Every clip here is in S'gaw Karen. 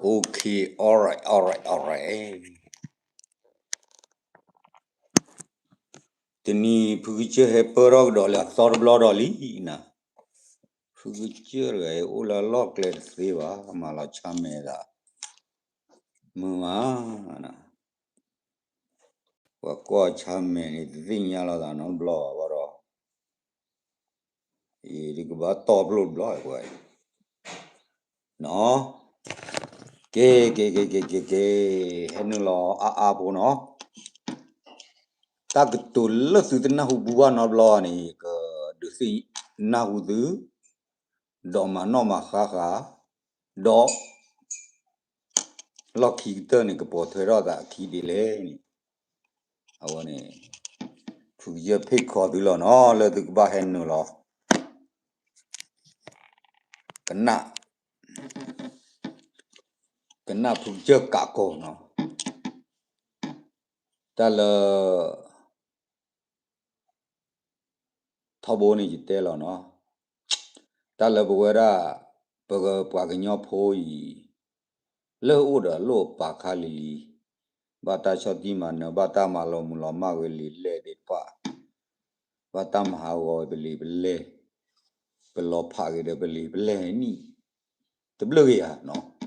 Okay, alright, alright, alright. တနံၤဖုကစၢၢ်ဟဲပၢၢ်ထီၣ်ကဒီးလၢအသီတဘျီဒီးလံ, ဖုကစၢၢ်တဂၤအံၤအိၣ်လၢအလီၢ်ကျဲတသ့ဘၣ်, မၤလီၤဆါမဲာ်သး, မုာ်မး, ပှၤကွၢ်ဆါမဲာ်န့ၣ် တသ့ၣ်ညါလီၤသးနီတဘျီဘၣ်ဒီး ယကဘၣ်တီၢ်ဖျိတဘျီ, က့ၤ က့ၤ က့ၤ က့ၤ က့ၤ က့ၤ, ဟဲနုာ်လီၤအါအါဖိနီၤ, တၢ်ကတိၤလၢသုတနၢ်ဟူဘၣ်နီတဘျီန့ၣ် ယကဒုးသ့ၣ်နၢ်ဟူသု, ဒီးမၤနီၣ်မၤဃါဃာ်, ဒီး လီၢ်ခံကတၢၢ်န့ၣ် ကပိာ်ထွဲထီၣ်သးအခံဒ်လဲၣ်န့ၣ်, အဝဲန့ၣ် ဖုကစၢၢ်ဖ့ၣ်ခီသုလီၤနီၤ လၢသုကဘၣ်ဟဲနုာ်လီၤ ကနၣ်, ကနၣ်ဖုကစၢၢ်ကးကီၤနီၤ, တၢ်လၢ ထီဘိန့ၣ်ယတဲလီၤနီၤ, တၢ်လၢပဝဲဒၣ် ပပှၤကညီဖိအံၤ လၢအိၣ်ဒီးအလိၣ်အပာ်ခါလံၤလံၤ, ဘၣ်တၢ်ဆီၣ်တံၢ်မၤနၢၤ ဘၣ်တၢ်မၤလီၤမုၢ်လီၤမၢ်ဂ့ၤလံာ်လဲၢ်သ့ၣ်တဖၣ်, ဘၣ်တၢ်မၤဟးဂီၤပလံာ်ပလဲၢ်, ပလီၤဖးဂ့ၤဒီးပလံာ်ပလဲၢ်နံၣ် တဘျုးဂ့ၤဧါနီၤ,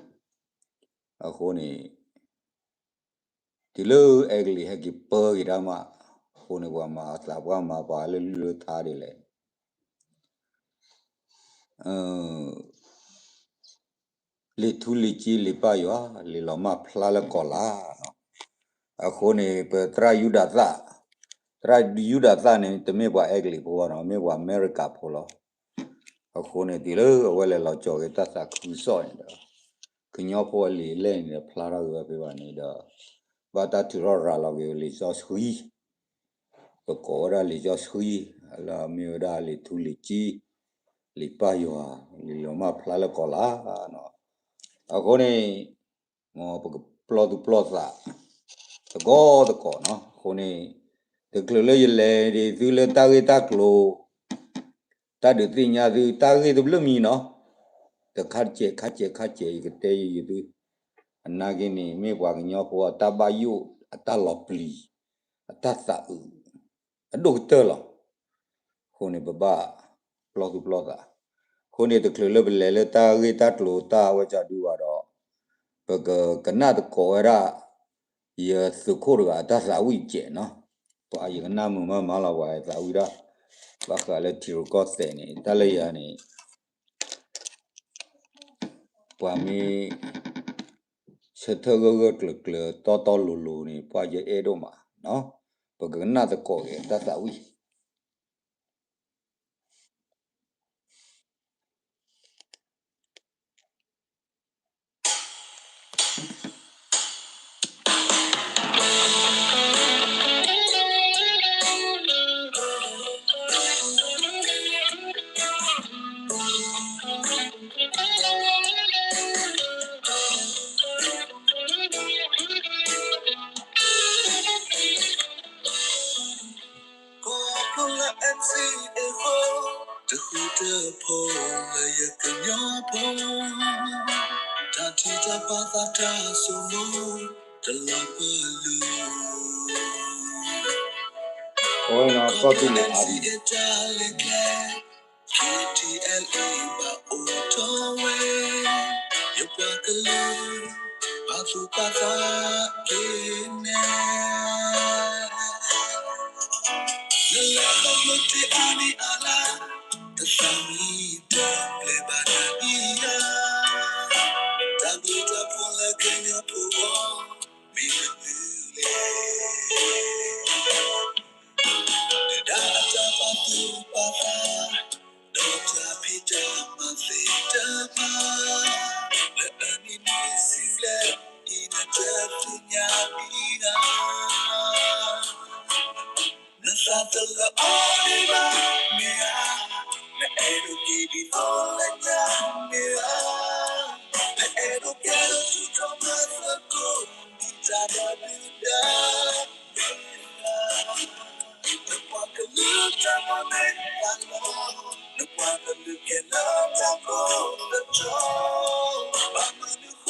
အဃိန့ၣ် တုၤလၢအဲကလံးဟဲက့ၤပၢက့ၤတၢ်မး, အဃိန့ၣ် ပှၤမၤအသးပှၢ်မၤပှၤလၢလုၢ်လၢထါဒ်လဲၣ်, လံာ်ထူလံာ်ကၠံလံာ်ပၢ်ယွၤ, လံာ်လီၤမၢ်ဖျါလၢကီၢ်လါနီၤ, အဃိန့ၣ် ပသရၣ်ယူဒၤသၣ်, သရၣ်ယူဒၤသၣ်န့ၣ် တမ့ၢ်ပှၤအဲကလံးဖိဘၣ်နီၤ, မ့ၢ်ပှၤအမဲရကၤဖိလီၤ. အဃိန့ၣ် တုၤလၢအဝဲလဲၤလီၤကၠီၤက့ၤတၢ်သးခုကစီၣ်န့ၣ်ဒီး ကညီဖိအလံာ်အလဲၢ်န့ၣ်ဒီး ဖျါထီၣ်က့ၤဝဲဖဲဘၣ်န့ၣ်ဒီး ဘၣ်တၢ်ထုးထီၣ်ရၤလီၤက့ၤလံာ်စီဆှံ, ပကိးဝဲဒၣ်လံာ်စီဆှံ, လၢအမ့ၢ်ဝဲဒၣ်လံာ်ထူလံာ်ကၠံ, လံာ်ပၢ်ယွၤ, လံာ်လီၤမၢ်ဖျါလၢကီၢ်လါနီၤ, အဃိန့ၣ် မ်ပကပျီၢ်သူၣ်ပျီၢ်သး သကိးသကိးနီၤ, အဃိန့ၣ် တချုးလၢယလဲၤဒံးသုလၢတၢ်ဂ့ၢ်တၢ်ကျိၤ တၢ်ဒုးသ့ၣ်ညါသုတၢ်ဂ့ၢ်တဘျုးမံၤနီၤ, တခါတစဲးခါစဲးခါစဲး ယကတဲယံၤယံၤသု, အနာ်က့န့ၣ် မ့ၢ်ပှၤကညီဖိအတၢ်ဘၣ်ယိၣ် အတၢ်လီၤပျံၤ အတၢ်သးအုး အဒိၣ်ကတၢၢ်လီၤ. အဃိန့ၣ် ပဘၣ်ပျီၢ်သူၣ်ပျီၢ်သး, အဃိန့ၣ် တချုးလၢပလဲၤလၢတၢ်ဂ့ၢ်တၢ်ကျိၤတၢ်ဝဲကဒုဘၣ်ဒီး ပကကနၣ်သကိးဝဲဒၣ် ယသုးခိၣ်တဂၤအတၢ်သးဝံၣ်စဲးနီၤ, ပှၤယကနၣ်မုာ်မးမးလီၤ ပှၤသးဝံၣ်ဒၣ် ဘၣ်ဃးလၢထံရူၢ်ကီၢ်သဲးန့ၣ် တၢ်လၢယၤန့ၣ် ပှၤမ့ၢ်ဆၢထၢၣ်ဂၢၢ်ဂၢၢ်ကျၢၤကျၢၤ တီတီလိၤလိၤန့ၣ် ပှၤယအဲၣ်ဒိၣ်မး, ပကကနၣ်သကိးက့ၤတၢ်သးဝံၣ် ကီၢ်ဖိလၢ NCA အဃိ တဃူတဖိးလၢယကညီဖိ တၢ်ထံၣ်တၢ်ပာ်သးတၢ်ဆိကမိၣ် တလီၤပလိာ် ကီၢ်ဖိလၢ NCA တၢ်လဲၤကျဲ KTLA ဘၣ်အိၣ်ထီၣ်ဝဲ ယပှၤကလုာ် ပာ်သူၣ်ပာ်သးက့ၤနဲ နလဲၤခီဖျိတ့ၢ်အါနံၣ်အါလါ တသးမံတဘျဲၣ်ဘၣ်နၤဒံးဧါ တၢ်ဘျုးတၢ်ဖှိၣ်လၢကညီဖိအဂီၢ် မ့ၢ်မနုၤလဲၣ် နဒၣ်အတၢ်ပာ်သူၣ်ပာ်သး ဒီးတၢ်ဖံးတၢ်မၤသ့တၢ်မၤ လၢအနံၣ်နံၣ်ဆံဘျဲၣ်အံၤ နတသ့ၣ်ညါဒံးဧါ နသးတလၢအီၤဒံးဘၣ်မ့ၢ်ဧါ နအဲၣ်ဒိးက့ၤဒ်သိးလၢညါမ့ၢ်ဧါ နအဲၣ်ဒိးကဲထီၣ်ထူၣ်ထီၣ်မၤသကိး ဒ်တၢ်ဒိးဒုၣ်ဒါ နပှၤကလုာ်တၢ်မၤမ့ၢ်တၢ်လီၤ နပှၤကလုာ်ကဲလၢတၢ်ကိးကတီၤ ဘၣ်မနုၤဃိ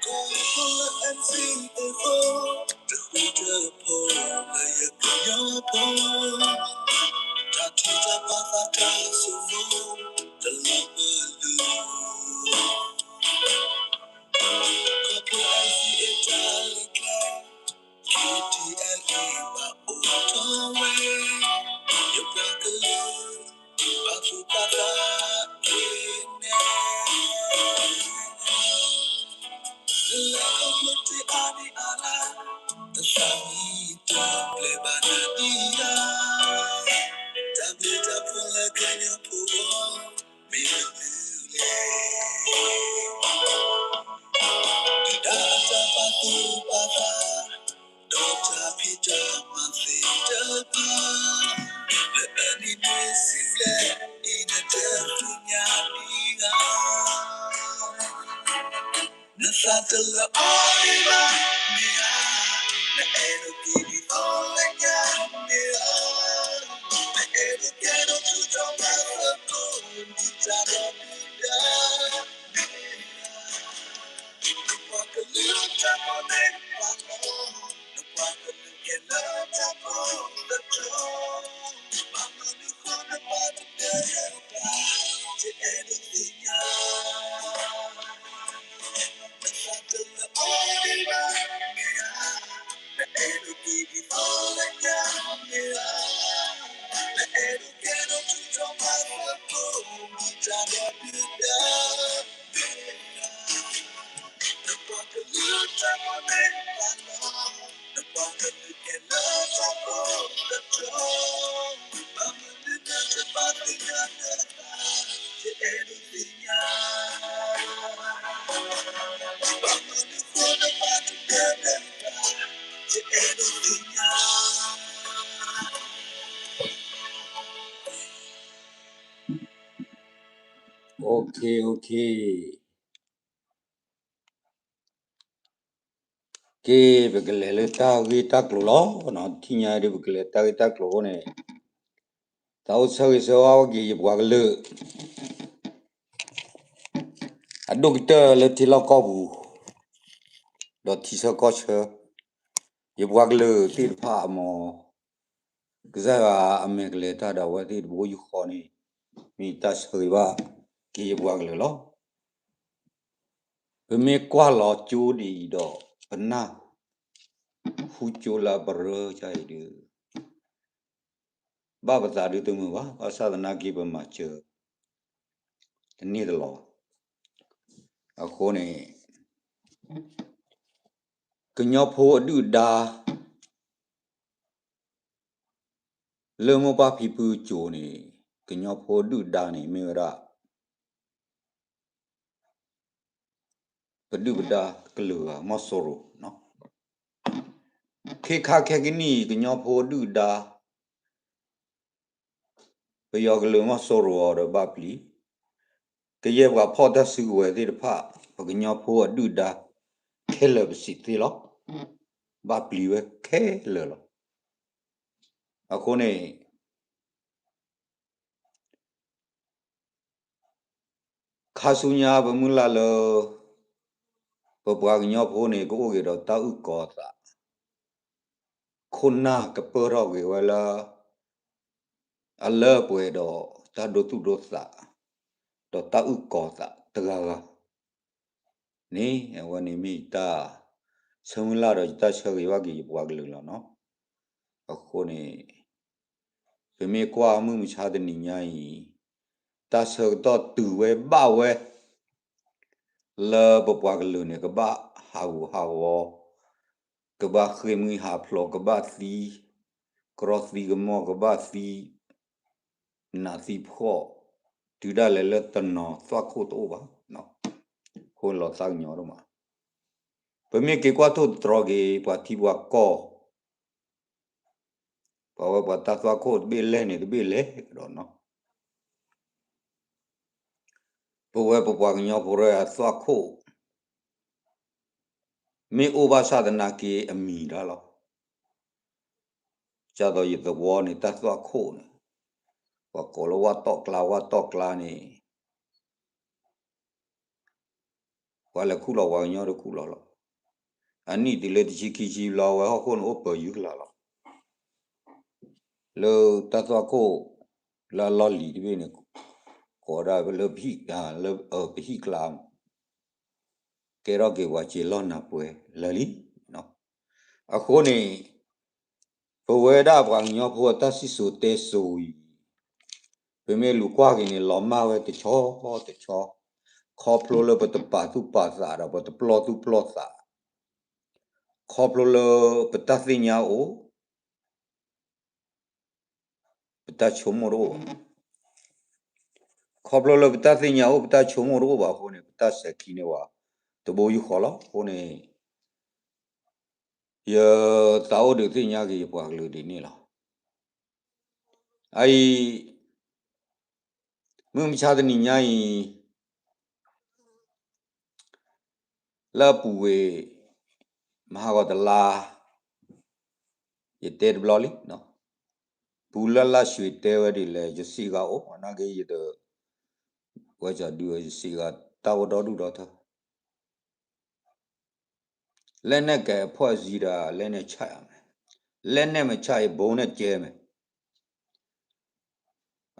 ကိးဖိလၢ M C A ဖိ, တဃူတဖိးလၢယကညီဖိ, တၢ်ထံၣ်တၢ်ပာ်သးတၢ်ဆိမိၣ်တလီၤပလိာ်, ခီဖျိ M C A တၢ်လဲၤကျဲ K T L A ဘၣ်အိၣ်ထီၣ်ဝဲ, ယပှၤကလုာ် ဘၣ်သူၣ်ဘၣ်သးက့ၤနဲ, လၢလၢခီဖျိတ့ၢ်အါန့ၢ်အါလါ, တသးမံတၢ်ပျဲဘၣ်နၤဒံးဧါ, တၢ်ဘျုးတၢ်ဖှိၣ်လၢကညီဖိအဂီၢ် မ့ၢ်မနုၤလဲၣ်. ဒုၣ်ဒါအတၢ်ပာ်သူၣ်ပာ်သး, ဒီးတၢ်ဖံးတၢ်မၤသ့ၣ်တဖၣ်, လၢအနံၤနွံဆံဘျဲၣ်အံၤ နတသ့ၣ်ညါဒံးဧါ, နသးတလၢအီၤဒံးဘၣ်မ့ၢ်ဧါ, နအဲၣ်ဒိးက့ၤဒ်သိးလၢညါမ့ၢ်ဧါ, နအဲၣ်ဒိးကဲထီၣ်ထူးထီၣ်ဘၣ်သကိး ဒ်တၢ်ဒီးဒုၣ်ဒါ နပှၤကလုာ်တၢ်ဖိမ့ၢ်ပှၤလီၤ, နပှၤကလုာ်ကဲလၢတၢ်ဖိသတြီ, ဘၣ်မနုၤဃိနဘၣ်တကဲလၢၤဘၣ်, ယအဲၣ်ဒိးသ့ၣ်ညါ, နသးတလၢအီၤဒံးဘၣ်မ့ၢ်ဧါ, နအဲၣ်ဒိးက့ၤဒ်သိးလၢညါမ့ၢ်ဧါ, နအဲၣ်ဒိးကဲထီၣ်ထူးထီၣ်ဘၣ်သကိး ဒ်တၢ်ဒီးဒုၣ်ဒါ နပှၤကလုာ်တၢ်ဖိမ့ၢ်ပှၤလီၤ, နပှၤကလုာ်ကဲလၢတၢ်ဖိသတြီ, ဘၣ်မနုၤနတဘၣ်သ့ၣ်ညါလၢၤဘၣ်, ယအဲၣ်ဒိးသ့ၣ်ညါ, ဘၣ်မနုၤဃိနဘၣ်တကဲလၢၤဘၣ်, ယအဲၣ်ဒိးသ့ၣ်ညါ. Okay, okay. က့ၤ ပကလဲၤလၢတၢ်ဂ့ၢ်တၢ်ကျိၤလီၤ. ထံၣ်ညါဒ်ပကလဲၤတၢ်ဂ့ၢ်တၢ်ကျိၤအဃိန့ၣ်, သးအိၣ်ဆၢဂ့ၤဆၢဝါက့ၤယပှၤကလုာ် အဒိၣ်ကတၢၢ်လၢထံလီၢ်ကီၢ်ပူၤ ဒီးထံဆၢကီၢ်ဆၢ, ယပှၤကလုာ်သ့ၣ်တဖၣ်အမ့ၢ် ကစၢ်ယွၤအမဲာ်ကလဲၤတၢ်ဒီးအဝဲသ့ၣ်တဘိယူၢ်ဃီန့ၣ် မ့ၢ်တၢ်ဆၢဂ့ၤဘၣ်က့ၤယပှၤကလုာ်လီၤ. ပမ့ၢ်ကွၢ်လီၤကၠိဒ်အံၤဒီး ပနၢ်ဟူကၠိလၢအပရၢကၢ်အံၤဒီး ဘၣ်ပသးဒုးတမုာ်ဘၣ်, ဘၣ်ဆၣ်သနာ်က့ ပမၤစၢၤတန့ၢ်တလီၤဘၣ်. အဃိန့ၣ် ကညီဖိအဒုၣ်ဒါ လၢမိၢ်ပၢ်ဖံဖုအစိၤန့ၣ်, ကညီဖိအဒုၣ်ဒါန့ၣ် မ့ၢ်ဝဲဒၣ် ပဒုၣ်ပဒါကလုာ်ဂၤ မီၢ်စိရိၤ, ခဲခါခဲကနံၣ်အံၤ ကညီဖိအဒုၣ်ဒါ ပယီၤကလုာ်မီၢ်စိရိၤအီၤဒီးဘၣ်ပျံၤ, ကယဲၢ်ပှၤဖီၣ်တၢ်စုကဝဲၤသ့ၣ်တဖၣ် ပကညီဖိအဒုၣ်ဒါခဲလၢာ်ပစံးသ့လီၤ. ဘၣ်ပျံၤဝဲခဲလၢာ်လီၤ. အဃိန့ၣ် ခါဆူညါပမုၢ်လၢ်လၢ ပပှၤကညီဖိန့ၣ် ကအိၣ်က့ၤဒီးတၢ်အုၣ်ကီၤသး, ခိၣ်နၢ်ကပၢၢ်ထီၣ်က့ၤဝဲလၢ အလၢအပှဲၤဒီးတၢ်ဒိသူၣ်ဒိသး ဒီးတၢ်အုၣ်ကီၤသးတဂၤဂၤန့ၣ် အဝဲန့ၣ်မ့ၢ်ယတၢ်ဆၢမုၢ်လၢ်ဒီးယတၢ်ဆၢဂ့ၤဘၣ်က့ၤယပှၤကလုာ်လီၤနီၤ. အဃိန့ၣ် ပမ့ၢ်ကွၢ်မုၢ်မဆါတနံၤညါအံၤ တၢ်ဆၢကတီၢ်တုၤဝဲဘၣ်ဝဲ လၢပပှၤကလုာ်န့ၣ် ကဘၣ်ဟးဂူာ်ဟးဂီၤ, ကဘၣ်ဃ့ၢ်မှံဟးဖျိး, ကဘၣ်သံ, ကရီသံကမီၢ်, ကဘၣ်သံ, နးသံဖှီၣ် တုၤဒၣ်လဲာ်လၢတနီၤသွၣ်ခိၣ်တအိၣ်ဘၣ်, အဃိန့ၣ်လီၤသးကညီၤဒိၣ်မး. ပမ့ၢ်က့ၤကွၢ်ထိၣ်သတြီၤက့ၤ ပှၤထံပှၤကီၢ် ပှၤဝဲပှၤတၢ်သွၣ်ခိၣ်တဘ့ၣ်လဲၣ်န့ၣ် တဘ့ၣ်လဲၣ်ကဒီးနီၤ. ပဝဲပပှၤကညီဖိရဲအသွၣ်ခိၣ် မ့ၢ်အိၣ်ဘၣ်ဆၣ်သနာ်က့အမံၤတၢ်လီၤ. ကၢ်သိးယသဝီန့ၣ် တၢ်သွၣ်ခိၣ်န့ၣ် ပှၤကိးလၢဝၣ်တီၣ်ကျါ ဝၣ်တီၣ်ကျါန့ၣ် ပှၤလဲၤခူၣ်လီၤပှၤကညီတခူၣ်လီၤလီၤ. အနံၣ်တုၤလၢတဆံခံဆံဘျီ ဝဲဟီၣ်ခိၣ်န့ၣ်အိၣ်ပၢၤယုၢ်ကလာ်လီၤ. လၢတၢ်သွၣ်ခိၣ်လၢအလီၢ်လံၤတဘ့ၣ်န့ၣ် ကိးဒၣ်လၢ လၢပဟံၣ်ကျါ ကဲထီၣ်က့ၤပှၤစ့လီၢ်နၤပှဲၤလၢာ်လံ. အဃိန့ၣ် ပဝဲဒၣ်ပှၤကညီဖိအတၢ်စံၣ်စိၤတဲစိၤအံၤ ပမ့ၢ်လူၤကွၢ်က့ၤန့ၣ် လီၤမၢ်ဝဲတဆီတဆီ, ခီဖျိလၢပတပာ်သူၣ်ပာ်သးဒီး ပတပျီၢ်သူၣ်ပျီၢ်သး, ခီဖျိလၢပတၢ်သ့ၣ်ညါအိၣ် ပတၢ်ဆိကမိၣ်တအိၣ်ဘၣ်. ခီဖျိလၢပတၢ်သ့ၣ်ညါအိၣ် ပတၢ်ဆိကမိၣ်တအိၣ်ဘၣ်အဃိန့ၣ် ပတၢ်ဆဲးခံန့ၢ်ဝဲ တဘိယူၢ်ဃီလီၤ. အဃိန့ၣ် ယသးအိၣ်ဒုးသ့ၣ်ညါက့ၤယပှၤကလုာ်ဒ်န့ၣ်လီၤ. အအံၤ မုၢ်မဆါတနံၤညါအံၤ လၢအပူၤကွံာ် မဟါဂီၤတလါ ယတဲတဘျီလံ. ပူၤလၢ်လၢ်ဆှံတဲဝဲဒ်လဲၣ် ယစံးဂၤအိၣ် နာ်က့ယတ ဝဲဒၣ်ဒုး ယစံးဂၤတၢ်အိၣ်ဒီဒူၣ်ဒီထၢ လက်နက်ကိုင်အဖွဲ့အစည်းဒီး လက်နက်ချမယ်, လက်နက်မချရင် ဗုံးနဲ့ကျဲမယ်.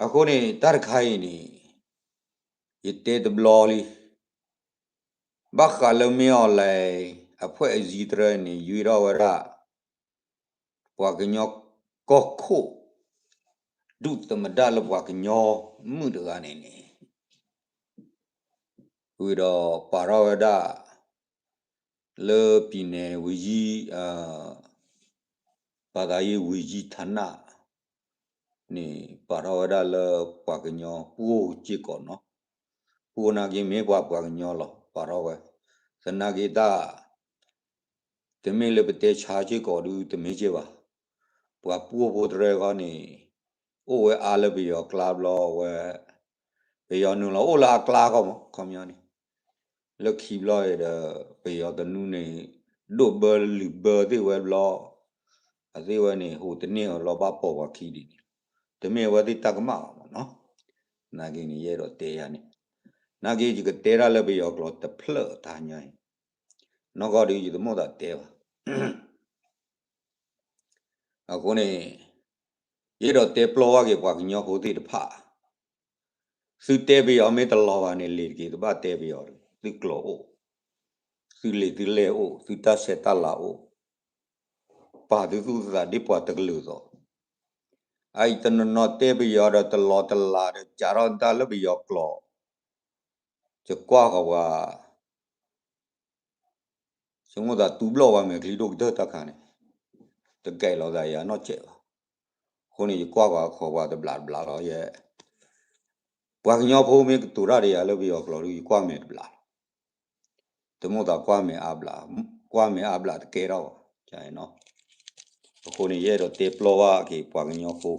အဃိန့ၣ် တၢ်တခါအံၤန့ၣ် ယတဲတဘျီလံ. ဘၣ်ဃးလၢမ့ၢ်အီၤလဲၣ် အဖွဲ့အစည်းတရၢန့ၣ် ရွေးထီၣ်ဝဲဒၣ် ပှၤကညီကီၢ်ခိၣ် ဒုၣ်သမ္မတလၢပှၤကညီမုၣ်တဂၤန့ၣ်န့ၣ် ဝံၤဒီးပာ်ထီၣ်ဝဲဒၣ် လၢ ပြည်နယ်ဝန်ကြီး ဘာသာရေးဝန်ကြီးဌာန န့ၣ် ပာ်ထီၣ်ဝဲဒၣ်လၢပှၤကညီပှိၢ်စ့ၢ်ကီးနီၤ. ပှိၢ်နာ်က့မ့ၢ်ပှၤပှၤကညီလီၤ ပာ်ထီၣ်ဝဲ. သနာ်က့တၢ် တမ့ၢ်လၢပတဲဆါစ့ၢ်ကီးဒုးတမ့ၢ်က့ဘၣ်. ပှၤပှိၢ်ဖိတရၢဃီန့ၣ် အိၣ်ဝဲအါလၢပယီၤကျါဘျီဝဲ ပယီၤနုာ်လီၤအိၣ်လၢအကျါဃီမး ခီပညီန့ၣ် လၢခံဘျီအံၤဒီး ပယီၤတနူန့ၣ် ဒိၣ်ဘၢလုာ်ဘၢသ့ၣ်ဝဲဘျီ အသ့ၣ်ဝဲန့ၣ် ဟူးတန့ၢ်အီၤလီၤဘၣ်ပိာ်ပှၤခံဒ်န့ၣ် တမ့ၢ်အဝဲသ့ၣ်တၢ်ကမၣ်ဘၣ်မးနီၤ. နာ်က့န့ၣ် ယအဲၣ်ဒိးတဲယၤန့ၣ် နာ်က့ယကတဲတၢ်လၢပယီၤကျိာ်တဖျၢၣ်တဟါညါအံၤ နီၢ်ကီၢ်ဒုးယတမိၣ်သးတဲဘၣ်. အဃိန့ၣ် ယအဲၣ်ဒိးတဲပျီဝဲက့ၤပှၤကညီဖိသ့ၣ်တဖၣ် သုတဲပယီၤမ့ၢ်တလီၤဘၣ်န့ၣ် လ့ၤတက့ၤ တဘၣ်တဲပယီၤတဂ့ၤ. သုကျိာ်အိၣ်, သုလံာ်သုလဲၢ်အိၣ်, သုတၢ်ဆဲးတၢ်လၤအိၣ်, ပာ်သုသူၣ်သုသးဒ်ပှၤတကလုာ်သိး. အအံၤတနီၤနီၤတဲပယီၤဒီးတလီၤတလးဒီး စးထီၣ်တၢ်လၢပယီၤကျိာ်, ယကွၢ်ဃီၤပှၤ ယမိၣ်သးတူဘျီၣ်ဝဲမဲာ်ချံဒိၣ်ကတၢၢ်တၢ်ခါန့ၣ်, တကဲလီၤသးယၤနီတစဲးဘၣ်. အဃိန့ၣ် ယကွၢ်ဃီၤပှၤတဘျးတဘျးလီၤ. ယဲ ပှၤကညီဖိမ့ၢ်ကတိၤတၢ်ဒီးယၤလၢပယီၤကျိာ်ဒီး ယကွၢ်မဲာ်တဘျးလီၤ. တမိၣ်သးကွၢ်မဲာ်အါဘျး, ကွၢ်မဲာ်အါဘျးတကဲထီၣ်ဘၣ်. အဃိန့ၣ် ယအဲၣ်ဒိးတဲပျီဝဲက့ၤပှၤကညီဖိ,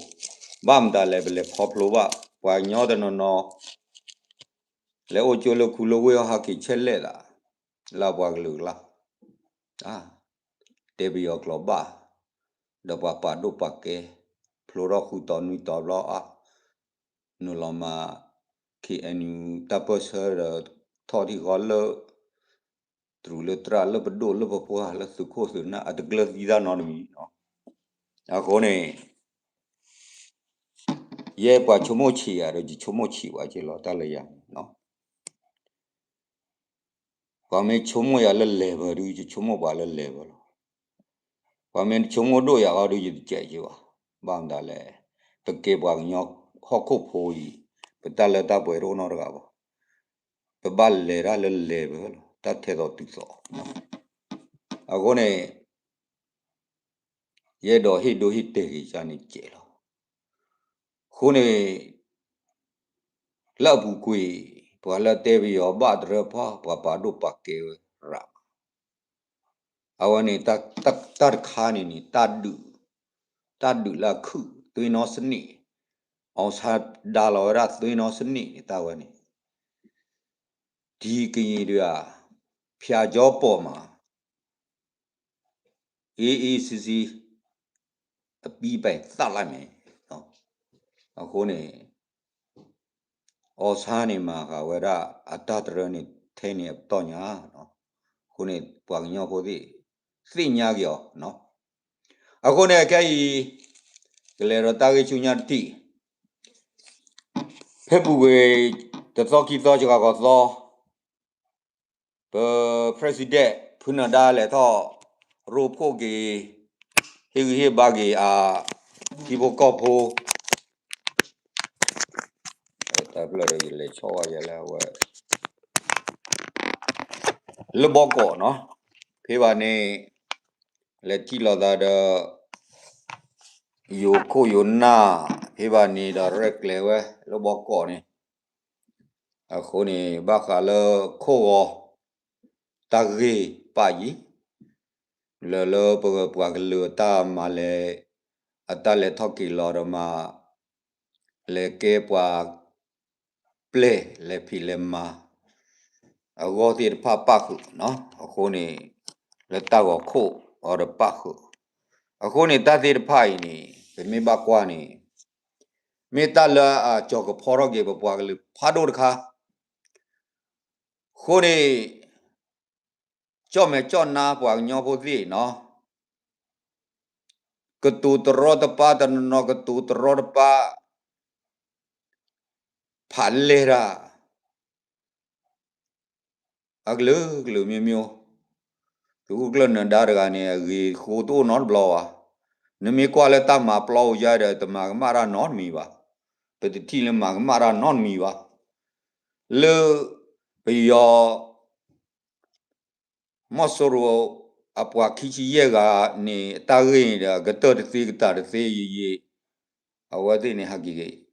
ဘၣ်မတၤလဲၣ် ပလဲၤခီဖျိဘၣ် ပှၤကညီတနီၤနီၤ လဲၤအိၣ်ကၠိလၢခူလၢဝ့ၢ်အီၤ ဟးက့ၤဆဲးလဲၣ်သး လၢပှၤကလုာ်အကျါ, တဲပယီၤကျိာ်ဘၣ်, ဒီးပှၤပာ်ဒိၣ်ပာ်ကဲ, ဖျိထီၣ်ဃုတီၤနွံတီၤဘျီအါ, နုာ်လီၤမၤ ခ့ၣ်အဲၣ်ယူၣ် တၢ်ပၢၢ်ဆၢဒီး ထီၣ်ထံၣ်ဃီလၢ တြူးလၢတြၣ်လၢပဒိၣ်လၢပပှၢ်လၢသုးခိၣ်သုးနၢ် အတကျၢၢ်သံတၢ်နီတမံၤ. အဃိန့ၣ် ယဲပှၤဆိကမိၣ်ဆံးယၤဒီး ယဆိကမိၣ်ဆံးဝဲက့လီၤ တၢ်လၢယၤန့ၣ် ပှၤမ့ၢ်ဆိကမိၣ်ယၤလၢ level ဒီး ယဆိကမိၣ်ပှၤလၢ level လီၤ. ပှၤမ့ၢ်ဆိကမိၣ်ဒိၣ်ယၤဃီဒီး ယတစဲးက့ဘၣ်. ဘၣ်မတၤလဲၣ်, ပကဲပှၤကညီဟီၣ်ခိၣ်ဖိအံၤ ပတၢ်လၢတၢ်ပှဲၤတအိၣ်နီတဂၤဘၣ်. ပဘၣ်လဲၤတၢ်လၢ level လီၤ, တၢ်ထဲသိးတုၤသိး. အဃိန့ၣ် ယအဲၣ်ဒိးဟ့ၣ်ဒိဟ့ၣ်တဲာ်က့ၤယၤန့ၣ်ကဲလီၤ. အဃိန့ၣ် လၢအပူၤကွံာ် ပှၤလၢတဲပယီၤဘၣ်တရၢဖီ ပှၤပာ်ဒိၣ်ပာ်ကဲဝဲရၣ်မး. အဝဲန့ၣ် တၢ်တခါန့ၣ်န့ၣ် တၢ်ဒုး, တၢ်ဒုးလၢအခုၣ် သွေးနှောစနစ်, အောင်ဆန်း ဒါလီၤဝဲဒၣ် သွေးနှောစနစ်န့ၣ် တၢ်ဝဲန့ၣ် ဒီကရင်တွေဟာ ဘုရားကျောင်းပေါ်မှာ အေးအေးဆေးဆေး အပြီးပိုင်သတ်လိုက်မယ်. အဃိန့ၣ် အောင်ဆန်း န့ၣ်မၤဃာ်ဝဲဒၣ်အတၢ်တရၢန့ၣ် ထဲန့ၣ်အပတီၢ်ညါ, အဃိန့ၣ် ပှၤကညီဖိသ့ၣ် သ့ၣ်ညါက့ၤအီၤ. အဃိန့ၣ် ခဲအံၤ ကလဲၤဒီးတၢ်ဂ့ၢ်ဆူညါတထံၣ်, ဖဲပူၤကွံာ် တသီခံသီ စှၤဃီၤသီ ပ president ဖုနၢၤဒါ လဲၤထီၣ်ရိဖှိၣ်က့ၤ ဟ့ၣ်ဂံၢ်ဟ့ၣ်ဘါက့ၤအထံဖိကီၢ်ဖိ, တၢ်ဖျၢၣ်ဒီး ယလဲၤဆီၣ်ဝဲယဲလၢအဝဲ လၢဘီကီးနီၤ, ဖဲဘၣ်န့ၣ် လဲၤထံၣ်လိာ်သးဒီး ယိၤခိၣ်ယိၤနၢ် ဖဲဘၣ်န့ၣ်ဒီး ရဲၣ်ကျဲၤဝဲလၢဘီကီးန့ၣ်, အဃိန့ၣ် ဘၣ်ဃးလၢခိၣ်ဂီၤ တၢ်ဂ့ၢ်ပာ်ယံၤ လၢလၢပပှၤကလုာ်အတၢ်မၤလဲၤ အတၢ်လဲၤထီၣ်က့ၤလီၤဒီးမၤ လဲၤကဲပှၤ ပျဲၢ်လဲၤဖံးလဲၤမၤ အဂီၢ်သ့ၣ်တဖၣ်ပၣ်ဃုာ်နီၤ, အဃိန့ၣ် လၢတၢ်ဂီၤခိၣ်အီၤဒီးပၣ်ဃုာ်, အဃိန့ၣ် တၢ်သ့ၣ်တဖၣ်အံၤန့ၣ် ပမ့ၢ်ဘၣ်ကွၢ်န့ၣ် မ့ၢ်တၢ်လၢအကၠီၤကဖီထီၣ်က့ၤပပှၤကလုာ်ဖးဒိၣ်တခါ, အဃိန့ၣ် ကၠီၣ်မဲာ်ကၠီၣ်နါပှၤကညီဖိသ့ၣ်နီၤ, ကတိၤတရီတပါ တနီၤနီၤကတိၤတရီတပါ ဖးလဲၢ်တၢ် အကလုာ်ကလုာ်မျိုးမျိုး, သုးခိၣ်ကျၢၢ်နၢၤဒါတဂၤန့ၣ် အဂ့ၤအဃိတအိၣ်နီတဘျီဘၣ်, နမ့ၢ်ကွၢ်လၢတၢ်မၤပျီအိၣ်ယါဒီး တမၤကမၣ်တၢ်နီတမံၤဘၣ်, ပတထံၣ်လၢမၤကမၣ်တၢ်နီတမံၤဘၣ်, လၢပယီၤ မီၢ်စိရိၤအပှၤခံဆံယဲၢ်ဂၤန့ၣ် အတၢ်ဂ့ၢ်န့ၣ်ဒီး ကတၢၢ်တသ့ကတၢၢ်တသ့ယံာ်ယံာ်, အဝဲသ့ၣ်န့ၣ်ဟဲက့ၤက့ၤ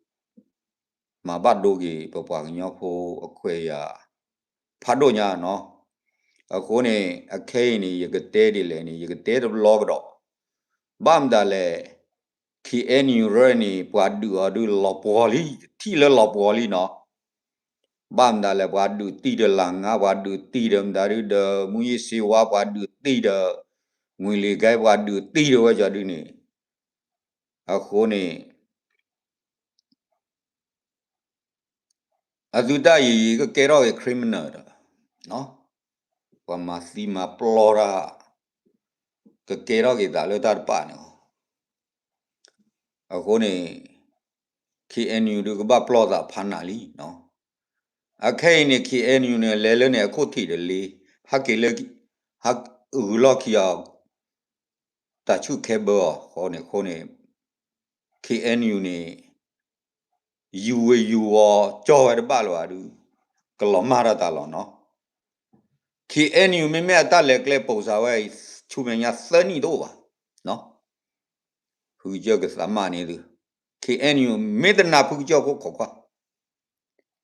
မၤဘၣ်ဒိက့ၤ ပပှၤကညီဖိအခွဲးယာ် ဖးဒိၣ်ညါနီၤ, အဃိန့ၣ် အခဲအံၤန့ၣ် ယကတဲဒ်လဲၣ်န့ၣ် ယကတဲတဘျီကဒီး, ဘၣ်မတၤလဲၣ် KNU ရၢန့ၣ် ပှၤဒုးအီၤဒုးလီၤပှီၤလံ တထံၣ်လၢလီၤပှီၤလံနီၤ, ဘၣ်မတၤလဲၣ် ပှၤဒုးတံၢ်ဒီးလၢ်ငါ ပှၤဒုးတံၢ်ဒီးမတၤဒုးဒီး မူးယစ်ဆေးဝါး ပှၤဒုးတံၢ်ဒီး ငွေလိမ်ဂိုဏ်း ပှၤဒုးတံၢ်ဒီးဝဲကၠီဒုန့ၣ်, အဃိန့ၣ် အသုတၢ်အံၤ ကကဲထီၣ်က့ၤ criminal ဒီး ပှၤမၤသံမၤပျီတၢ် ကကဲထီၣ်က့ၤသးလၢတၢ်တပာ်န့ၣ်လီၤ. အဃိန့ၣ် KNU ဒုးကဘၣ်ပျီသးဖးနးလံနီၤ. အခဲအံၤန့ၣ် KNU န့ၣ် လဲၤလၢန့ၣ် အခိၣ်ထံးဒီးလ့ ဟဲက့ၤလၢ ဟဲဂုာ်လီၢ်ခံအီၤ တၢ်ဆူၣ်ခဲဘၢအီၤဃီန့ၣ်အဃိန့ၣ် KNU န့ၣ် ယူၤဝဲယူၤဝီၤ ကၠီၣ်ဝဲတဘၣ်လၢၤဘၣ်ဒုး ကလီၤမၢ်တၢ်တၢ်လီၤနီၤ. KNU မ့မ့ၢ်အတၢ်လဲၤကျဲပိာ်စးဝဲအံၤ ဆူမဲာ်ညါသၢနံၣ်တအိၣ်ဘၣ်. ဖုကစၢၢ်ကသးမးန့ၣ်သု, KNU မ့ၢ်တနာ်ဖုကစၢၢ်ခိၣ်ခိးကွၢ်,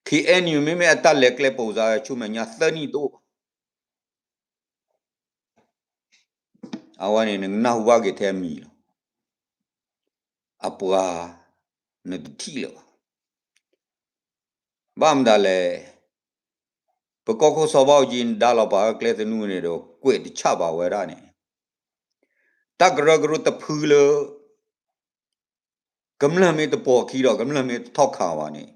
KNU မ့မ့ၢ်အတၢ်လဲၤကျဲပိာ်စးဝဲ ဆူမဲာ်ညါသၢနံၣ်တအိၣ်ဘၣ်. အဝဲန့ၣ် နကနၢ်ဟူဘၣ်က့ၤထဲအမံၤလီၤ. အပှၤ နတထံၣ်လၢၤဘၣ်. ဘၣ်မတၤလဲၣ်, ပကီၢ်ခိၣ်စီၤဘၣ်အူကၠံ ဒါလီၤပာ်ဝဲကျဲသနူန့ၣ်ဒီး ကွဲးတဆၣ်ဘၣ်ဝဲဒၣ်န့ၣ်, တၢ်ကရၢကရိတဖုလၢ ကမျၢၢ်မ့ၢ်တပိာ်ခံဒီး ကမျၢၢ်မ့ၢ်တထီၣ်ခးဘၣ်န့ၣ်,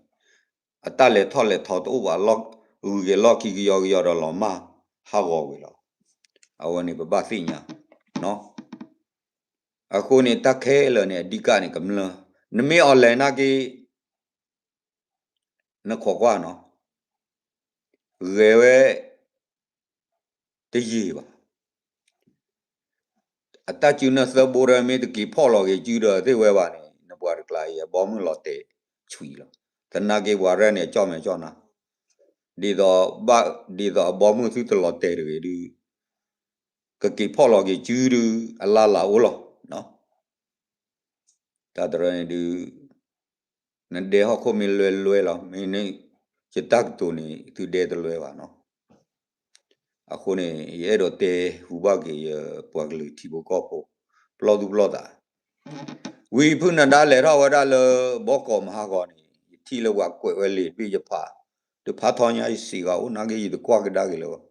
အတၢ်လဲၤထီၣ်လဲၤထီတအိၣ်ဘၣ်, ဂုၤက့ၤလီၢ်ခံကယီကယီဒီး လီၤမၢ်ဟးဂီၤဝဲလီၤ. အဝဲန့ၣ်ပဘၣ်သ့ၣ်ညါ. အဃိန့ၣ် တၢ်ခဲလၢာ်န့ၣ် အဓိကန့ၣ် ကမျၢၢ်, နမ့ၢ် online နာ်က့ နခိးကွၢ်နီၤ, ဂဲၤဝဲ တယံာ်ဘၣ်. အတၢ်စုနၢသၢဘိဒီး မ့ၢ်တက့ၤဖီၣ်လီၤက့ၤစုဒီးသ့ၣ်ဝဲဘၣ်န့ၣ် နပှၤတကျါအံၤ အဘီမုၢ်လီၤတဲာ်ဆှံလီၤ. သနာ်က့ပှၤရဲၣ်န့ၣ် အကၠီၣ်မဲာ်ကၠီၣ်နါ, ဒ်သိး ဒ်သိးအဘီမုၢ်သုတလီၤတဲာ်တဂ့ၤဒုး ကက့ၤဖီၣ်လီၤက့ၤစုဒုး အလၢ်လၢ်အိၣ်လီၤ. တၢ်တရၢန့ၣ်ဒုး နဒဲဟီၣ်ခိၣ်မ့ၢ်လွဲလွဲလီၤ, မ့ၢ်န့ၣ် ယတၢ်ကတိၤန့ၣ် သုဒဲတလွဲဘၣ်နီၤ. အဃိန့ၣ် ယအဲၣ်ဒိးတဲဟူဘၣ်က့ၤယပှၤကလုာ်ထံဖိကီၢ်ဖိ ပျီၢ်သူၣ်ပျီၢ်သး ဝံၤဖုနဒါလဲၤထီၣ်ဝဲဒၣ်လၢဘီကီးမဟါဂီၤန့ၣ် ယထံၣ်လၢပှၤကွဲးဝဲလံာ်တဘ့ၣ်ယဖး, တဖးထီညါယစံးဂီၤအိၣ်နာ်က့ ယတကွၢ်ကဒါက့ၤလၢၤဘၣ်.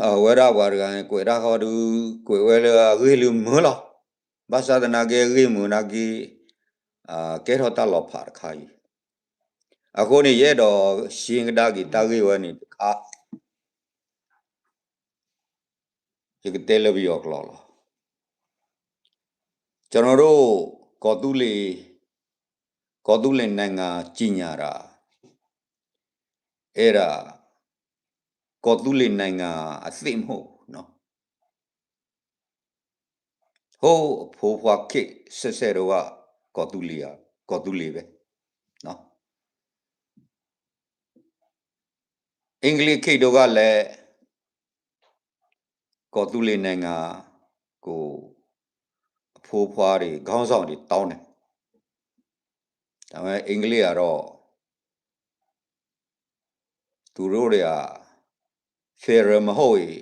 အဝဲဒၣ်ပှၤတဂၤန့ၣ် ကွဲးတၢ်ဃီဒုး ကွဲးဝဲလၢအဂ့ၢ်လၢမုာ်လီၤ. ဘၣ်ဆၣ်သနာ်က့အဂ့ၢ်မုာ်နာ်က့ ကဲထီၣ်တၢ်လီၤဖးတခါအံၤ. အဃိန့ၣ် ယအဲၣ်ဒိးရှင်းကဒါက့ၤတၢ်ဂ့ၢ်ဝဲန့ၣ်တခါ ယကတဲလၢပယီၤကျိာ်လီၤ. ကျွန်တော်တို့ ကီၢ်သူလ့ၤ ကီၢ်သူလ့ၤနိုင်ငံ ကြေညာတာ အဲ့ဒါ ကီၢ်သူလ့ၤနိုင်ငံ အသစ်မဟုတ်ဘူးနော်. ဟိုးအဖိခွါခေတ်ဆက်ဆက်တုန်းက ကီၢ်သူလ့ၤ ကီၢ်သူလ့ၤပဲနော်. အင်္ဂလိပ်ခေတ်တုန်းကလည်း ကီၢ်သူလ့ၤနိုင်ငံကို အဖိခွါတွေ ခေါင်းဆောင်တွေ တောင်းတယ်. ဒါပေမဲ့ အင်္ဂလိပ်ကတော့ သူတို့တွေက federal မဟုတ်ရင်